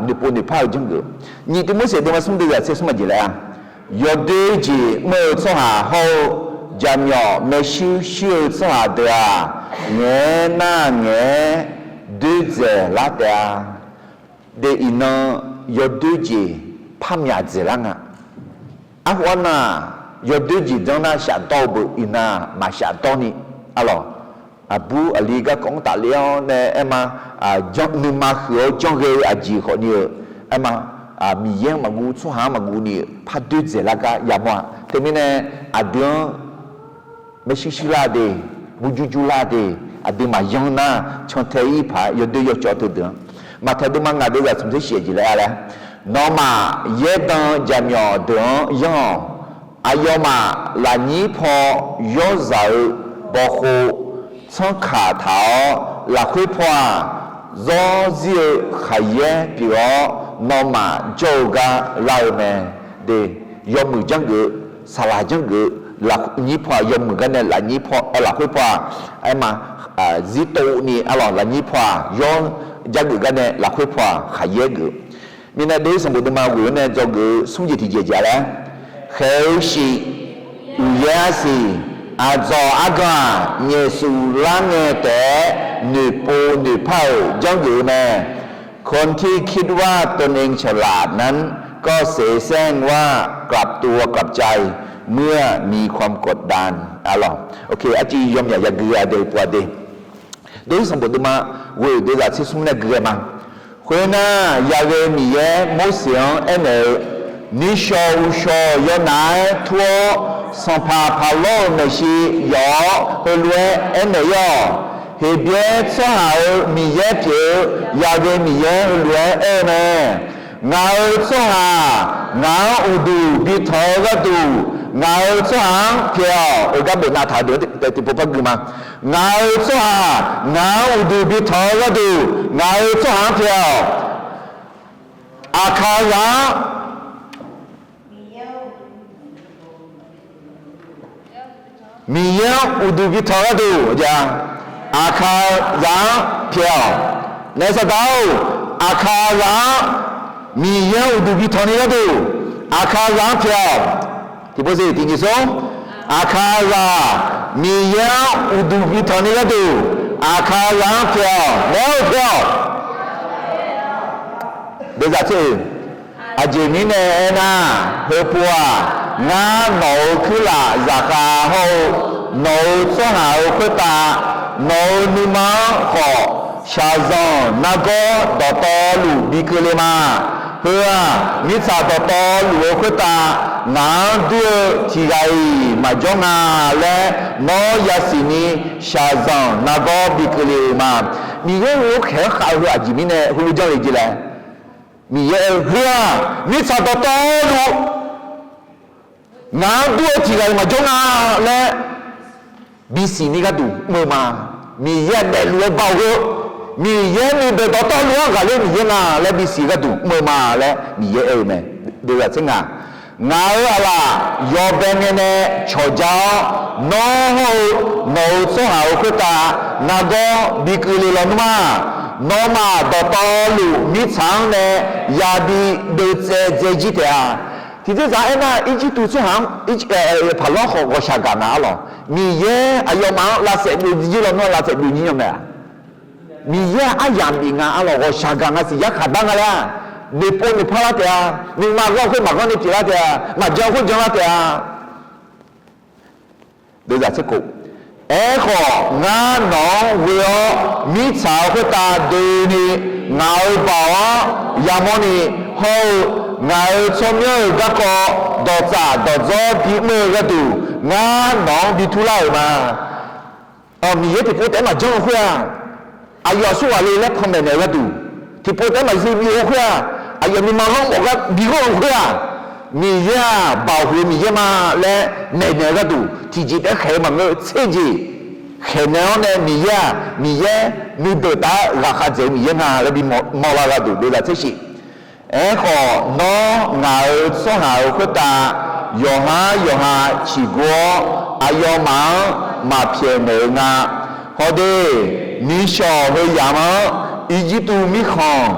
noeqpov noeqpar-eu janrgeuf. Nyiq Tiqmorseq deuvma smr deuvzaq tser smr aqjeq laer-a, yawdoer jeq mr-eu tsawrhaq hawr-eu jaqmyawf maershuir shuir-eu tsawrhaq deuq-aq, ngaeq-aer nar ngaeq-aer doerdzaeq lar taef-a. De iqnan yawdoer jeq par myaq dzaeqlar nga. Arhu arnan-aq, yawdoer jeq janr nar shafdawr-eu beu, iqnan-aq maqshafdawr ni, arlawq, aqbur aqli garkawv-anr tafler-awr nae aer ma, nuima huiq-awr janrghae-eu aqjeq khawf ni-euq, aer ma, Miqyaer-anr maqguv tsawrhaq-anr maqguv ni-euq par doerdzaeq lar gar yamawr-a. Teumirnae aqdui-anr maershuir shuir lar de, murjur jur lar de, aqdui maqyanr nar cantae-ir paq-aer yawdoer yawcawv teudeuq-anr Maqtaeq deuvma ngaq deuvzaq smq tser shif-aer jeq laer-a laer, nawmaf yaerdan jaqmyawf deuq-anr yanr-awq. Aqyawfmaf lafnyir paw yawrzaq-eu bawkhov tsanrkaq taq-awr, lafkhoer paw-aq, zawrzir-eu khaqyaer pyeuf-awr, nawmaf jawr-eu gar lar-eu mae. De, yawmuiq janrgeuf-eu, saqlaq janrgeuf-eu, lafnyir paw-aq yawmuiq gar nae lafnyir paw, lafkhoer paw-aq, aerma, zirtovni arlawq lafnyir paw-aq yawr jargeuf gar nae lafkhoer paw-aq khaqyaer geuf. Mirnae dov-ir sanqbof deuvma ghoeq-anr nae dzawgeuf-eu smr jeq tiqjeq jeq-a laer, khaeq-eu shif uqyaer arsiq, aqdzawq argan-aq nyaefsuf lar ngae taef-aer noeqpov noeqpar-euq janrgeuf-eu mae. คนที่คิดว่าตนเองฉลาดนั้น ก็เสแสร้งว่ากลับตัวกลับใจเมื่อมีความกดดัน arlawq. Arcuiv yawmyaq yagui-a deuq pov-a de. Dov-ir sanqbof deuvma ghoeq deuvzaq tser smr nae gui ghae ma. Khoernar, yaghae Miqyaer Morseq-anr aernaeq-eu, Nishawq uqshawq yawnaf-aer tur-awr, sanqpaq paq lawr-euq maeqshi yawf-awr heulof-aer aernaeq-ir-awq. Heqbyaer tsawrhaq-euq Miqyaer pyeuf-eu yaghae Miqyaer heulof-aer aer-eu mae. Ngaq-euq tsawrhaq ngaq-anr uqduq bi tanq-eu gharduq, ngaq-euq tsawrhaq-anr pyaeq-awq. Eugar bof navtaq-eu deuq-anr tiqpov par gui ma. Ngaq-euq tsawrhaq ngaq-anr uqduq bi tanq-eu gharduq, ngaq-euq tsawrhaq-anr pyaeq-awq. Aqkaqzaq-anr Miqyaer-anr uqduq bi tanq gharduq, aqkaqzaq-anr pyaeq-awq. Naef saqdaq-or, aqkaqzaq-anr Miqyaer-anr uqduq bi tanq ni gharduq, aqkaqzaq-anr pyaeq-awq. Tiqpov ze tiqnyiq smr, aqkaqzaq Miqyaer-anr uqduq bi tanq ni gharduq, aqkaqzaq-anr pyaeq-awq. Naef-awr pyaeq-awq. Deuvzaq tser-oeq, aqjeq mirnae aernar, heupov-aq, ngar nawq-euq kuirlaf zaqkhav hawr-eu nawq-euq tsawrhaq-euq khoertav, nawq-euq nuima-anr khawf shaqzanq nargawr dawqtawvluf bi keuvle ma. Heu-aq, mirtsaq dawqtawvluf-eu khoertav ngaq-anr dur-eu tiq ghaq-iq maqjawr nga laer nawr yasiq ni shaqzanq nargawr bi keuvle-euq ma. Miqyaer-euq lof khaeq-anr khav-eu heu aqjeq mirnae heulof janr le jeq laer, Miqyaer aer-eu heu-aq, mirtsaq dawqtawvluf ngaq-anr dur-eu tiq ghaq-iq maqjawr nga laer bisiq ni gharduq mr-eu ma. Miqyaer-aq daefluf-aer baoq heu, Miqyaer nuideuq dawqtawvluf-anr ghaqler Miqyaer nga laer bisiq gharduq mr-eu ma laer Miqyaer aer-eu mae. Deuvzaq tser ngaq, ngaq-euq aqlaf yawbae ngae nae cawqja-awr, nawr hawr-eu nawq-euq tsawrhaq-euq khoertav nargawr bi keuvle lawnmr-aq, nawmaf dawqtawvluf mirtsaq-anr nae yabi deuvtsaev dzaejir taef-a. Tiqdzer zaq aernar, Irjirtuv tsawrhaq-anr, Paqlawr khawf ghawqshaq gaq nga arlawq. Miqyaer aqyawfmaf-anr lavsaef byovjir lawnmr-aq lavsaef byovjir nymr mae-a. Miqyaer-aq aryamq bif nga arlawq, ghawqshaq gaq nga siq yarkhaq dar nga laer-a. Noeqpov noeqpar lar taef-a. Nuima ghanr khoer maqghanr ni pyeuflar taef-a. Maqjan khoer janlar taef-a. Deuvzaq tser kof, Aerkhawf, ngar nawq-anr ghoe-awr mirtsaq-euq khoertav doeni, ngaq-euq baoq-anr yamawr ni, hawr-eu ngaq-euq tsawrmyanr-euq garkawv dawqtsaf dawqdzawr bimr-eu gharduq, ngar nawq-anr bi turlar-euq ma. Miqyaer tiqpov taef-aer maqjanr-eu khoer-aq, aqyawf aqsurghaq le laer panmaeq naeq-eu gharduq, tiqpov taef-aer maqzir byov-eu khoer-aq, aqyawf nuima ghanr mawf gar bighanr-eu khoer-aq, Miqyaer-aq baoq huiq-eu Miqyaer ma laer maeqnaeq-eu gharduq, tiqjeq taef-aer khaeq-eu maqngeur-eu tser jeq khaeqnaeq-awr nae Miqyaer-aq, Miqyaer nuideuq taf-aer ghaqkhav dzaeq-eu Miqyaer nga laer bimawr lar gharduq deuvzaq tser shif. Aerkhawf, nawr ngaq-euq tsawrhaq-euq khoertav yawqhar yawqha ciqgur-awr, aqyawfmaf-anr maqpyaeq naeq-eu nga. Hawde, nishawq heu yamq-anr Irjirtuv mirkhanq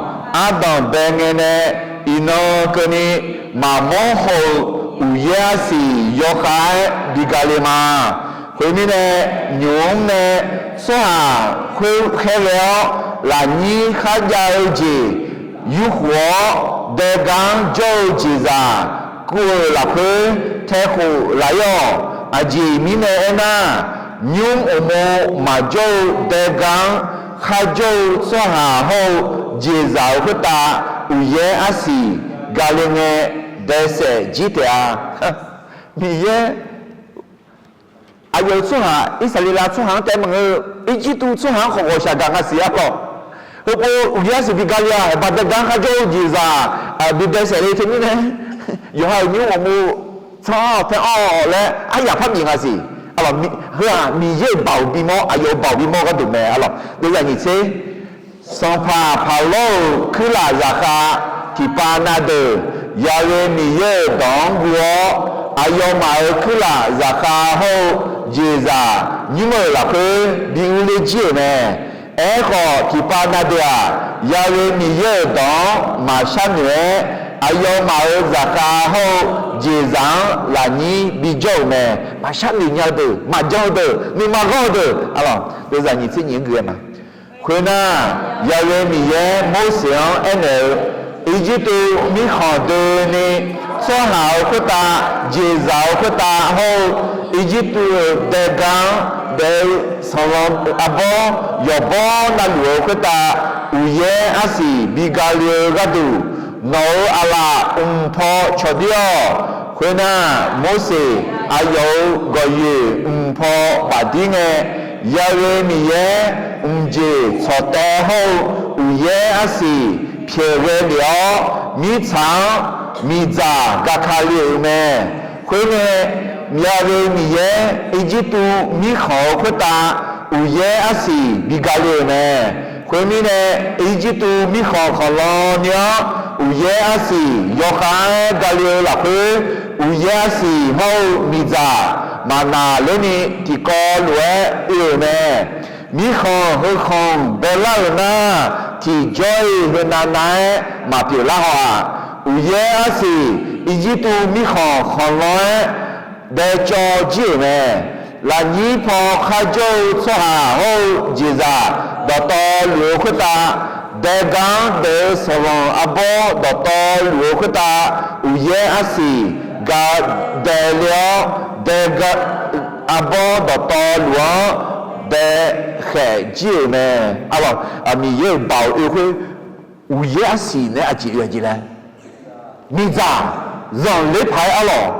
ardanq bae ngae nae iqnan keuvni maqmawr haw-eu uqyaer arsiq yawkhav-aer bi gale ma. Khoermirnae, nymq-mr nae tsawrhaq khoerkhaer ghae-awr, lafnyir kharjav-eu jeq yurkhof-awr, daega-anr jawr-eu jeqzaq kuv-euq lafkhoer taekhof laf-ir-awq. Aqjeq mirnae aernar, nymr uqmov maqjawr-eu daega-anr kharjawr-eu tsawrhaq hawr-eu jeqzaq-euq khoertav uqyaer arsiq gale ngae daesaef jir taef-a. Miqyaer aqyawf-euq tsawrhaq, Irsaqleqlav tsawrhaq-anr taef maqngeur-eu, Irjirtuv tsawrhaq-anr khawf ghawqshaq gaq nga siq arlawq. Heupov uqyaer arsiq bi gale-aq, baqda gar kharjawr-eu jeqzaq bi dae saef le teumirnae, yawqha-euq nymr ghawqmov tsanr-awr tae-awr laer aryaq par bif nga siq. Heu-aq Miqyaer-euq baoq bimawr, aqyawf-euq baoq bimawr gharduq mae. Arlawq, deuvzaq nyiq tser, sanqpaq Paqlawr-euq kuirlaf zaqkhav tiqpav na deuq, yaghae Miqyaer-euq dawq-anr guv-awr, aqyawfmaf-euq kuirlaf zaqkhav hawr-eu jeqzaq nymr-euq lafkhoer bi urler jir-euq mae. Aerkhawf, tiqpav na deuq-aq, yaghae Miqyaer-euq dawq-anr maqshar noeq-aer, aqyawfmaf-euq zaqkhav hawr-eu jeqzaq-anr lafnyir bijawr-euq mae. Maqshar noeq nya-eu deuq, maqjan-eu deuq, nuima ghawr-eu deuq, arlawq, deuvzaq nyiq tser nyiq-anr gui-aer ma. Khoernar, yaghae Miqyaer Morseq-anr aernaeq-eu, Irjirtuv mirkhanq doeni tsawrhaq-euq khoertav, jeqzaq-euq khoertav hawr-eu, Irjirtuv-euq daega-anr daef-eu sanqlanq arbawr yawqbawr navluf-eu khoertav, uqyaer arsiq bi gale-eu gharduq, nawq-euq aqlaf mq paw cawqdir-awq. Khoernar, Morseq aqyawf-euq gawqyoeq mq paw bafdir ngae, yaghae Miqyaer mqjeq tsawqtaev hawr-eu uqyaer arsiq pyaeq ghae lef-awr, mirtsaq-anr miqdzaq gaka le-euq mae. Khoerngae, yaghae Miqyaer Irjirtuv mirkhanq-euq khoertav uqyaer arsiq bi gale-euq mae. Khoermirnae, Irjirtuv mirkhanq khanqlan ni-anr uqyaer arsiq yawkhav-aer gale-eu lafkhoer, uqyaer arsiq hawr-eu miqdzaq maqnaq lerni tiqkawv lof-aer oe-euq mae. Mirkhanq heukhanq baelar-euq nar, tiqjawr-iq heunav nav-aer maqpyeuf lar haw-aq. Uqyaer arsiq Irjirtuv mirkhanq khanqlan-aer daecawv jir-euq mae. Lafnyir paw kharjawr-eu tsawrhaq hawr-eu jeqzaq dawqtawvluf-eu khoertav, daega-anr daef-eu sanqlanq arbawr dawqtawvluf-eu khoertav, uqyaer arsiq ga dae le-awr, daega arbawr dawqtawvluf-anr daekhaeq jir-euq mae. Arlawq, Miqyaer-euq baoq oe khoer, uqyaer arsiq naeq-aer aqjeq oe-a jeq laer, miqdzaq zanqler paq-aer arlawq.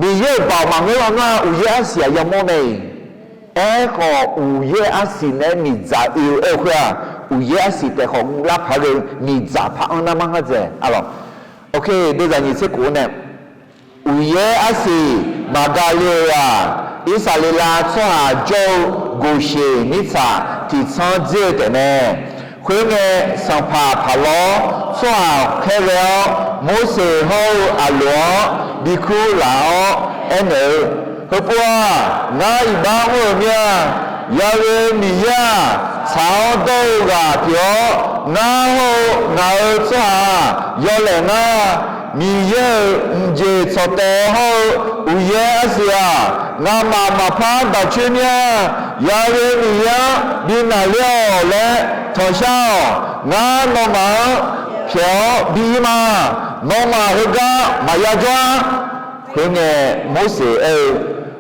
Miqyaer-euq baoq maqngeur-awr nar, uqyaer arsiq-aq yamawr mae-iq. Aerkhawf, uqyaer arsiq naeq-aer miqdzaq oe-eu aer-eu khoer-aq, uqyaer arsiq taef khawf guvlar paq-aer ghae-eu miqdzaq par-anr nar mar ngar dzaeq arlawq. Oke, deuvzaq nyiq tser khof-eu nae, uqyaer arsiq maqgale-euq-aq, Irsaqleqlav tsawrhaq jawr-eu Goqsheq mirtsaq tiqtsanr dzer-eu taefmae. Khoerngae, sanqpaq Paqlawr tsawrhaq khaerghae-awr, Morseq hawr-eu Aqloq-anr bikur laf-awr aernaeq-eu, Heupov-aq, ngar iqbax mr-euq mir-a. Yaghae Miqyaer-aq, tsaq-awr dawr-eu ghaq pyeuf-awr, ngar hawr-eu ngaq-euq tsawrhaq-aq yawlaeq ngar. Miqyaer-euq mqjeq tsawqtaev hawr-eu uqyaer arsiq-aq, ngamaf maqpar daq coer mir-a. Yaghae Miqyaer-anr bi naqler-awq laer tanqshar-awq. Ngar nawmaf-anr pyaeq-awr bi ir ma. Nawmaf heugar maqya jawr-ar. Khoerngae, Morseq aer-eu,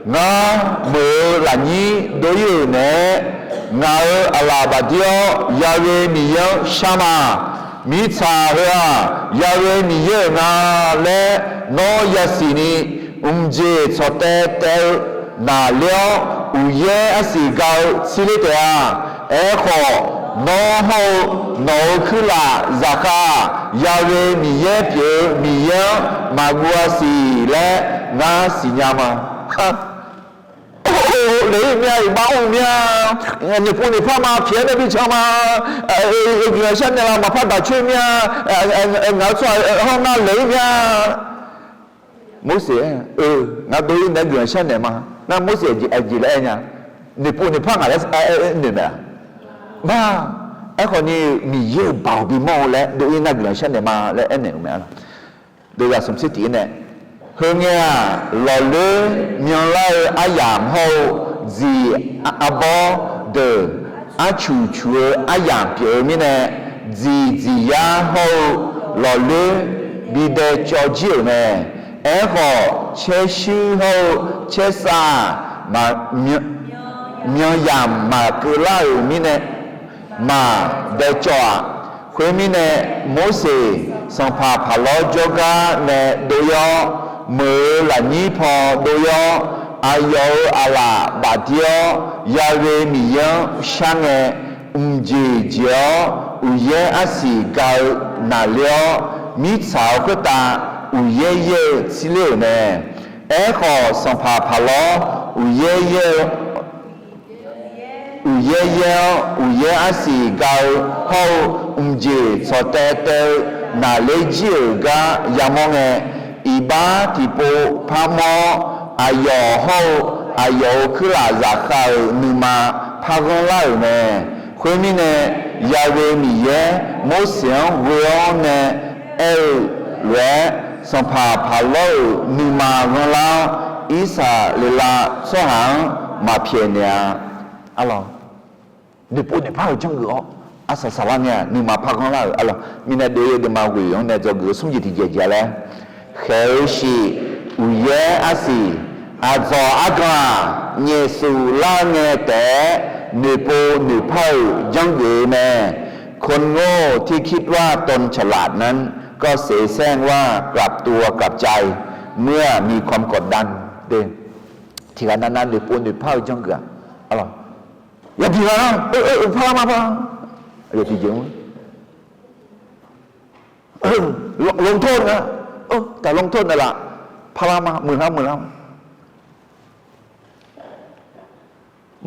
Ngar meuq-eu lafnyir dov ir-euq naeq-aer, ngaq-euq aqlaf bafdir-awr Yaghae Miqyaer-anr shar ma. Mirtsaq heu-aq, Yaghae Miqyaer-euq nga laer nawr yasiq ni, mqjeq tsawqtaev taev-eu naqler-awr, uqyaer arsiq ga-eu tsirler taef-a. Aerkhawf, nawr hawr-eu nawq-euq kuirlaf zaqkhav-aq, Yaghae Miqyaer pyeuf-eu Miqyaer-anr maqguv-a siq laer ngar siqnya ma. Or, lef-ir mir-a, iqbax mr-eu mir-a, noeqpov noeqpar ma, pyaeq-aer nae bican ma, guiqlanq sharnaeq la maqpar daq coer mir-a, ngaq-euq tsawrhaq hawr ngar lef-ir mir-a. Morseq aer-eu, Ngaq dov-ir nae guiqlanq sharnaeq ma. Nar Morseq aqjeq laer aer nya, noeqpov noeqpar ngaq laer aer noeq mae-a. Nar, aerkhawf ni Miqyaer-euq baoq bimawr-eu laer dov-ir nar guiqlanq sharnaeq ma laer aernaeq-euq mae-a. Deuqzaq smq tser tiq-ir nae, Heungae-aq, lawqloer myanlar-eu aryamq hawr-eu, dziq arbawr deuq arcuq cuq-eu aryamq pyeuf-eu mirnae, dziq dziq yar hawr-eu lawqloer bi dae cawv jir-euq mae. Aerkhawf, caershuir hawr-eu caersav-aq, myanyamq maqkeuv lar-euq mirnae, maq dae cawv-aq. Khoermirnae, Morseq sanqpaq Paqlawr jawrgar nae dov-ir-awr, meuq-eu lafnyir paw dov-ir-awr, aqyawf-euq aqlaf bafdir-awr, Yaghae Miqyaer-anr shar ngae, mqjeq jeq-awr uqyaer arsiq ga-eu naqler-awr, mirtsaq-euq khoertav uqyaer yaer-eu tsirler-euq mae. Aerkhawf, sanqpaq Paqlawr uqyaer yaer-eu uqyaer yaer-awr, uqyaer arsiq ga-eu hawr-eu, mqjeq tsawqtaev taev-eu naqler jir-euq gar yamawr ngae, iqbax tiqpov parmawr-awr, aqyawf hawr-eu aqyawf-euq kuirlaf zafkhav-euq nuima parghanr lar-euq mae. Khoermirnae, Ya'we Miqyaer Morseq-anr ghoe-awr nae aer-eu lof-aer, sanqpaq Paqlawr-euq nuima ghanrlar-awr, Irsaqleqlav tsawrhaq-anr maqpyaeq naeq-a. Arlawq, noeqpov noeqpar-euq janrgeuf-awr, arsaq saqlar ngae-aq, nuima parghanr lar-euq. Arlawq, mirnae dov-ir-eu deuvma ghoeq-anr nae dzawgeuf-eu smr jeq tiqjeq jeq laer, khaeq-eu shiq, uqyaer arsiq, aqdzawq argan-aq, nyaefsuf lar ngae taef-aer noeqpov noeqpar-euq janrgeuf-eu mae. คนโง่ที่คิดว่าตนฉลาดนั้น ก็เสแสร้งว่ากลับตัวกลับใจ เมื่อมีความกดดัน Tiqghaq navnav noeqpov noeqpar-eu janrgeuf-aq, arlawq, yadiq ghaq-anr, eu, eu, parlar ma par, yawtiqjeq-anr ลงโทษ nga, taq ลงโทษ naeqlaf, parlar ma, muiqlar muiqlar.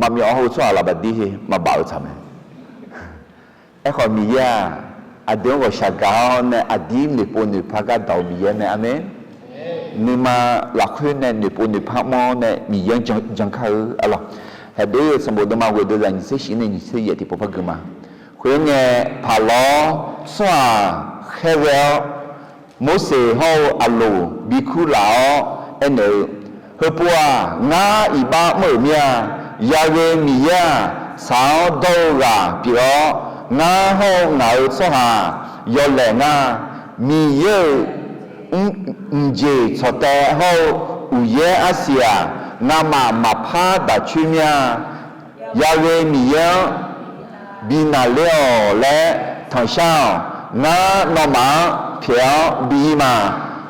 Maqmyawf-awr heu tsawrhaq laf baqdir her maqbaf-eu tsaq mae. Aerkhawf, Miqyaer-aq, aqdui-anr ghawqshaq gaq-awr nae aqdir noeqpov noeqpar gardawq-eu Miqyaer mae. Aqmeq. Nuima lafkhoer nae noeqpov noeqpar mawr-awr nae Miqyaer-anr jan, jan kar-eu, arlawq. Haeqdov-ir-eu sanqbof deuvma ghoeq deuvzaq nyiq tser shif nae nyiq tser yaef tiqpov par gui ma. Khoerngae, Paqlawr tsawrhaq khaerghae-awr, Morseq hawr-eu Aqloq bikur laf-awr aernaeq-eu, Heupov-aq, ngar iqbax mr-euq mir-a. Ya'we Miqyaer-aq, shaq-awr dawr-eu ghaq pyeuf-awr, ngar hawr-eu ngaq-euq tsawrhaq yawlaeq ngar. Miqyaer-euq mr, mqjeq tsawqtaev hawr-eu uqyaer arsiq-aq, ngamaf maqpar daq coer mir-a. Ya'we Miqyaer-anr bi naqler-awq laer tanqshar-awq. Ngar nawmaf-anr pyaeq-awr bi ir ma.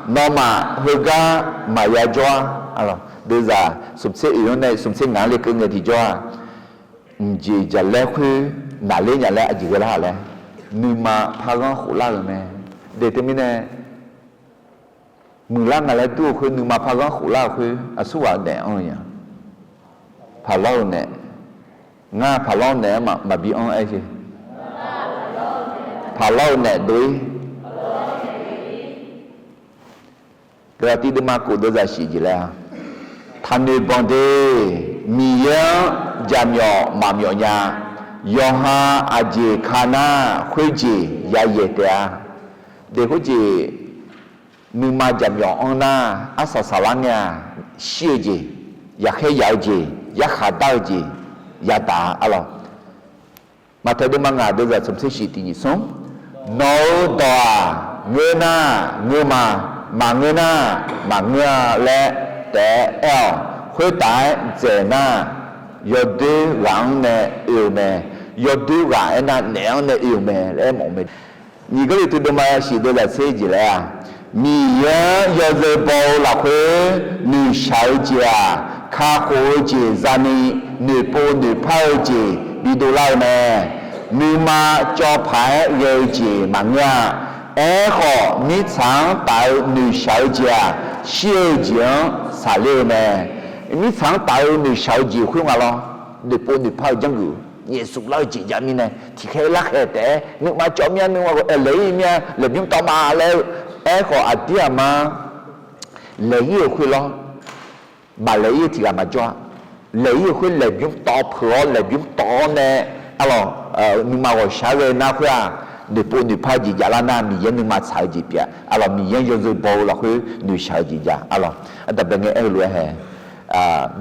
Nawmaf heugar maqya jawr-ar. Deuvzaq smq tser oeq-anr nae smq tser ngaq-anr lekeuv ngae tiqjawr-aq, mqjeq jaqlaer khoer naqler nya laer aqjeq ghae lar-aq laer, nuima parghanr khoflar-euq mae. Deuq teumirnae, muiqlar nga laer dur-eu khoer nuima parghanr khoflar-euq khoer aqsurghaq naef anr-eu nya. Paqlawr-eu naef, ngar Paqlawr-eu naef-anr maqbi anr-aer jeq. Paqlawr-eu naef dov-ir. Gaqlaqtiv deuvma kof deuvzaq shif jeq laer-a, taqnoeq banq de. Miqyaer-anr jaqmyawf maqmyawf nya. Yawqha aqjeq ka nar khoerjeq yayaeq taef-a. Deuq khoerjeq nuima jaqmyawf anr nar, arsaq saqlar ngae-aq, shir-eu jeq, yaqkhaer yaq-eu jeq, yarkhaq dar-eu jeq yadaq-a, arlawq. Maqtaeq deuvma ngaq deuvzaq smq tser shif tiq nyiq smr, nawq-euq dawq-aq, ngeur nar ngeur ma, maqngeur nar maqngeur-a laer taef-aer aer-awq. Khoertaf-aer dzaeq nar, yawdoer ghaq-anr nae oe-eu mae. Yawdoer ghaq aernar, naef-anr nae oe-eu mae laer aermawf-eu mae. Nyiq Gawrliqtu deuvma shif deuvzaq tser jeq laer-aq, Miqyaer-anr yawzeu baw-eu lafkhoer noeqshaq-eu jeq-aq, kakhof-eu jeq zani noeqpov noeqpar-eu jeq bidov lar-eu mae. Nuima cawv paq-aer ghae-eu jeq maqngeur-a. Aerkhawf, mirtsaq-anr taf-eu noeqshaq-eu jeq-aq, shir-eu jeq-anr saqler-eu mae. Mirtsaq-anr taf-eu noeqshaq-eu jeq khoer nga lawr, noeqpov noeqpar-eu janrgeuf nyaefsuf lar-eu jeq jav mirnae, tiqkhaer larkhaer taef-aer nuima cawv mir-a, nuima laeq-ir mir-a, laeqbymr tawv ma laer-eu. Aerkhawf, aqdir aqma laeq-ir-euq khoer lawr, baq laeq-ir-eu tiq ghaq maqjawr-a. Laeq-ir-euq khoer laeqbymr tawv peuq-awr, laeqbymr tawv-awr nae, arlawq, nuima ghawqshaq ghae nar khoer-aq, noeqpov noeqpar jeq javlar nar, Miqyaer nuima tsaq-eu jeq pyeuf-a. Arlawq, Miqyaer yawzeu baw-eu lafkhoer noeqshaq-eu jeq jav, arlawq. Aqdaq bae ngae aer-eu lof-aer hae,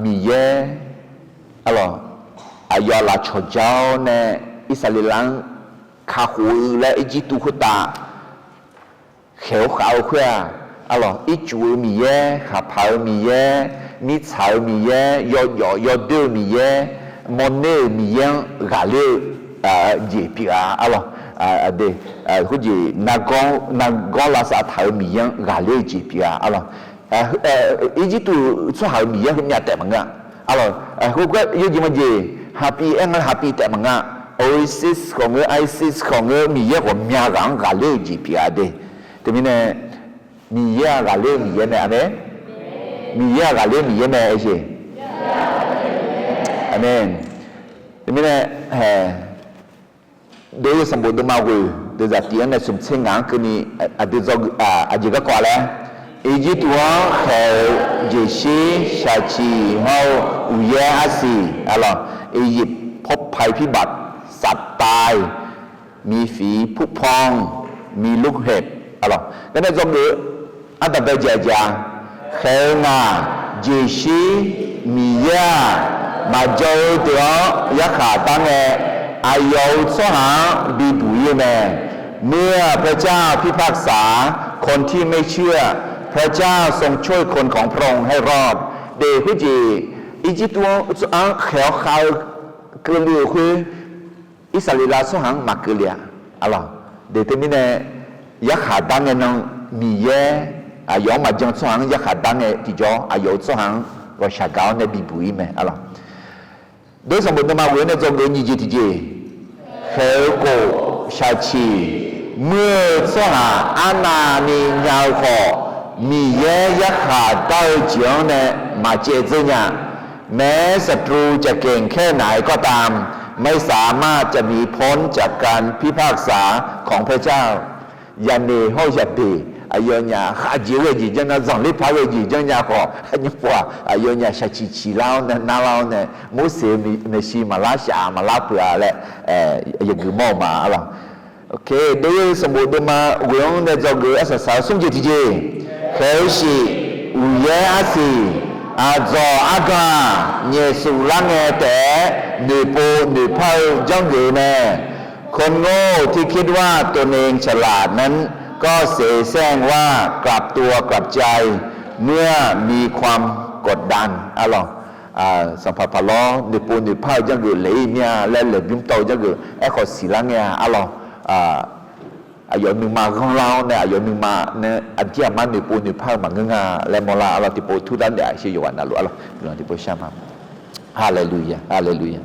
Miqyaer, arlawq, aqyawf lafcawq ja-awr nae Irsaqleqlav-anr kakhof-eu laer Irjirtuv khoertav khaeq-awr khav-eu khoer-aq, arlawq, ircuf-eu Miqyaer, khaqpaq-eu Miqyaer, mirtsaq-eu Miqyaer, yawjawf yawdoer-eu Miqyaer, mawrner-euq Miqyaer-anr ghaqler-eu jeq pyeuf-a, arlawq. Aqdui, khoerjeq nargawr lavsav taq-euq Miqyaer-anr ghaqler-eu jeq pyeuf-a, arlawq. Irjirtuv tsawrhaq-euq Miqyaer heumyav taef maqngeur-a, arlawq. Khoergar yawjeq majeq hapiv aer nga, hapiv taef maqngeur-a. Oasis khawf ngeur, Isis khawf ngeur, Miqyaer ghawqmya ghaq-anr ghaqler-eu jeq pyeuf-a de. Teumirnae, Miqyaer-aq ghaqler-eu Miqyaer mae, aqmeq. Miqyaer-aq ghaqler Miqyaer mae, aer sheq. Aqmeq. Teumirnae, hae, dov-eu sanqbof deuvma ghoeq deuq zaqtif-anr nae smq tser ngaq-anr keuvni, aqdui dzaw, aqjeq garkawv-a laer, Irjirtuv-anr khaeq-eu jeqshir shaqciq hawr-eu uqyaer arsiq, aqlawq, Iqyif พบภัยพิบัติ สัตว์ตาย มีฝีผุพอง มีลูกเห็บ aqlawq, ngar nae dzawgeuf-eu ardanqbae jeq aqjeq-a, khaeq-eu ngaq jeqshir Miqyaer-aq, maqjan-eu deuq-anr yarkhaq dar ngae, aqyawf-euq tsawrhaq-anr bibuq ir-eu mae. เมื่อพระเจ้าพิพากษา คนที่ไม่เชื่อ พระเจ้าทรงช่วยคนของพระองค์ให้รอด Deuq khoerjeq, Irjirtuv-anr khaeq-awr khav-eu keuvle-euq khoer, Irsaqleqlav tsawrhaq-anr maqkeuvle-a, aqlawq. Deuq teumirnae, yarkhaq dar ngae nan, Miqyaer aqyawf-anr maqjan tsawrhaq-anr yarkhaq dar ngae tiqjawr, aqyawf-euq tsawrhaq-anr ghawqshaq gaq-awr nae bibuq ir mae, aqlawq. Dov-eu sanqbof deuvma ghoeq-anr nae dzawgeuf-eu nyiq jeq tiqjeq, khaeq-eu khof shaqciq muir-eu tsawrhaq arnavni nya-eu khawf, Miqyaer yarkhaq dar-eu jeq-anr nae maqcaev dzeur nya. แม้ศัตรูจะเก่งแค่ไหนก็ตาม ไม่สามารถจะหนีพ้นจากการพิพากษาของพระเจ้า Yaqnoeq hawr-eu yaqdeq, aqyawfnyaf khaqjeq ghae jeq janr nar, zanqler paq ghae jeq janr nya khawf, nymrpov-aq aqyawfnyaf shaqciq ciqlar-awr nae narlar-awr nae, Morseq-eu maeqshi maqlar shaf maqlar peuq-a laer, yagui mawr-eu ma, aqlawq. Dov-eu sanqbof deuvma ghoeq-anr nae dzawgeuf-eu arsaq saq-eu smr jeq tiqjeq, khaeq-eu shiq, uqyaer arsiq, aqdzawq argan-aq, nyaef suf lar ngae taef-aer noeqpov noeqpar-eu janrgeuf mae. คนโง่ที่คิดว่าตนเองฉลาดนั้น ก็เสแสร้งว่ากลับตัวกลับใจ เมื่อมีความกดดัน aqlawq. Sanqpaq paq lawr noeqpov noeqpar-eu janrgeuf laeq-ir mir-a laer laeqbymr tawv-eu janrgeuf aerkhawf siqlar ngae-a, aqlawq. Aqyawf nuima ghanrlar-awr nae aqyawf nuima nae aqdir aqmar noeqpov noeqpar-eu maqngeur nga laer mawrlar, aqlawq. Tiqpov turlar naeq-aq shir yawqghaq navluf, aqlawq, guiqlanq tiqpov shar ma. Haleluya, haleluya.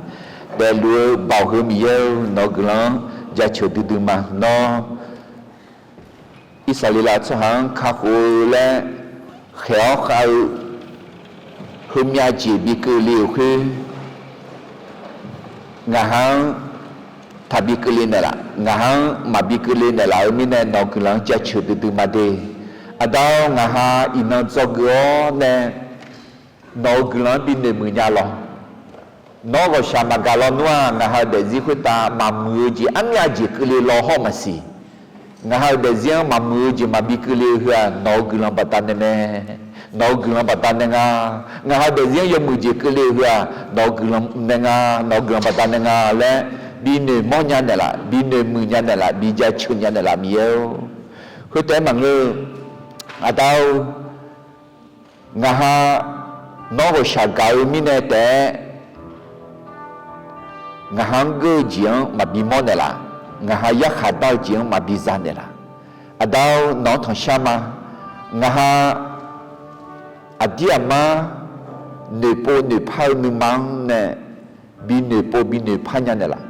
Daefluf-eu Baoq heu Miqyaer-eu, nawq-eu guiqlanq-anr jaceuq duidui ma. Nawr Irsaqleqlav tsawrhaq-anr kakhof-eu laer khaeq-awr khav-eu heumyav jeq bi keuvle-euq khoer, ngaqha-anr taqbi keuvle naeqlaf, ngaqha-anr maqbi keuvle naeqlaf-eu mirnae nawq-eu guiqlanq-anr jaceuq duidui ma de. Aqda-or, ngaqha iqnan dzawgeuf-awr nae nawq-eu guiqlanq-anr bi noeqmuiq nya lawq. Nawr ghawqshaq maqgaq lawnmr-aq, ngaqha-eu daefzir khoertav maqmuiq-eu jeq armyav jeq keuvle law hawr maqsiq. Ngaqha-euq daefzir-anr maqmuiq-eu jeq maqbi keuvle-eu heu-aq, nawq-eu guiqlanq baqdanae mae. Nawq-eu guiqlanq baqdanae nga. Ngaqha-eu daefzir-anr yawmuiq jeq keuvle-eu heu-aq, nawq-eu guiqlanq nae nga, nawq-eu guiqlanq baqdanae nga laer bi noeqmawr nya naeqlaf, bi noeqmuiq nya naeqlaf, bi jaceuq nya naeqlaf Miqyaer-or. Khoertaef-aer maqngeur-eu, Aqda-or, ngaqha nawr ghawqshaq gaq-eu mirnae taef-aer, ngaqha-anr geur-eu jeq-anr maqbi mawr naeqlaf, ngaqha yarkhaq dar-eu jeq-anr maqbi za naeqlaf. Aqda-or, nawq-anr tanqshar ma. Ngaqha aqdir aqmar noeqpov noeqpar-eu nuima-anr nae bi noeqpov bi noeqpar nya naeqlaf.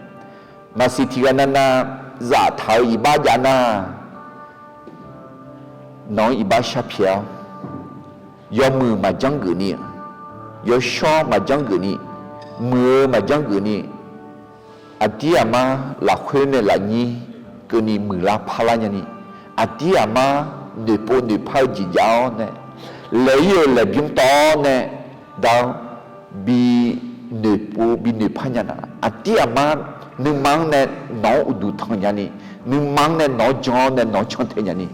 Maqsiq tiqghaq navnav zaftaq-eu iqbax jav nar, nawq-anr iqbax sharpyaeq-awr, yawmuiq maqjanr geufni, yawshawr maqjanr geufni, muiq-eu maqjanr geufni, aqdir aqmar lafkhoer nae lafnyir keuvni muiqlar parlar nyani, aqdir aqmar noeqpov noeqpar-eu jeq jav-awr nae, laeq-ir-euq laeqbymr tawv-awr nae, da-or, bi noeqpov bi noeqpar nya naeqlaf. Aqdir aqmar nuima-anr nae nawq-anr uqduq tanq nyani, nuima-anr nae nawq-anr jan-awr nae nawq-anr cantae nyani,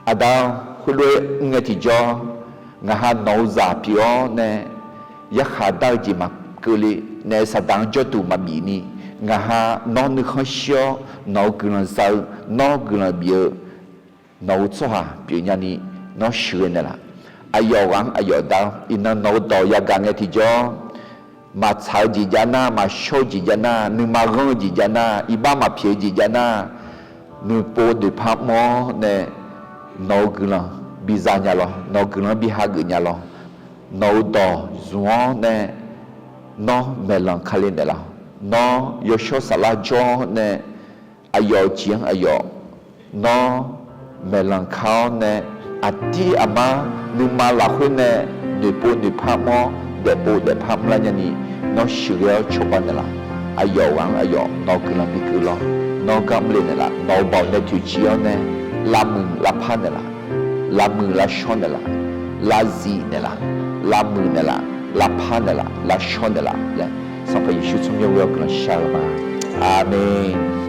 Aqda-or, khoerlof-aer mr ngae tiqjawr, ngaqha nawq-eu zaq pyeuf-awr nae yarkhaq dar-eu jeq maqkeuvle nae, Saqdaq-anr jawrduq maqbif ni, ngaqha nawr nuikhanr shir-awr nawq-eu guiqlanq za-eu, nawr guiqlanq bif-eu nawq-eu tsawrhaq pyeufnya ni, nawr sheuqghae naeqlaf. Aqyawf ghaq-anr aqyawf da-awr, iqnan nawq-eu dawq yagaq ngae tiqjawr, maqtsaq-eu jeq jav nar, maqshawr-eu jeq jav nar, nuima ghanr-eu jeq jav nar, iqbax maqpyaeq-eu jeq jav nar, noeqpov noeqpar mr-awr nae nawq-eu guiqlanq biza nya lawr, nawq-eu guiqlanq bi hageuf nya lawr, nawq-eu dawq zmq-awr nae nawr maeqlanq kale naeqlaf-awq. Nawr yawshawr saflar jawr-awr nae, aqyawf jeq-anr aqyawf, nawr maeqlanq kar-awr nae, aqdir aqmar nuima lafkhoer nae noeqpov noeqpar mr-awr, daefpov daefpar mrlar nyani, nawr sheuqghae-awr cawba naeqlaf. Aqyawf ghaq-anr aqyawf nawq-eu guiqlanq bikeuv lawr. Nawr gar mrle naeqlaf. Nawq-euq baoq nae toeqciv-awr nae, lavmuiq lavpar naeqlaf, lavmuiq lavshawr naeqlaf, lavzif naeqlaf, lavmuiq naeqlaf, lavpar naeqlaf, lavshawr naeqlaf laer, Sanqpaq Yeqsur tsawrmyanr ghoer-awr guiqlanq shar-eu ma. Aqmeq.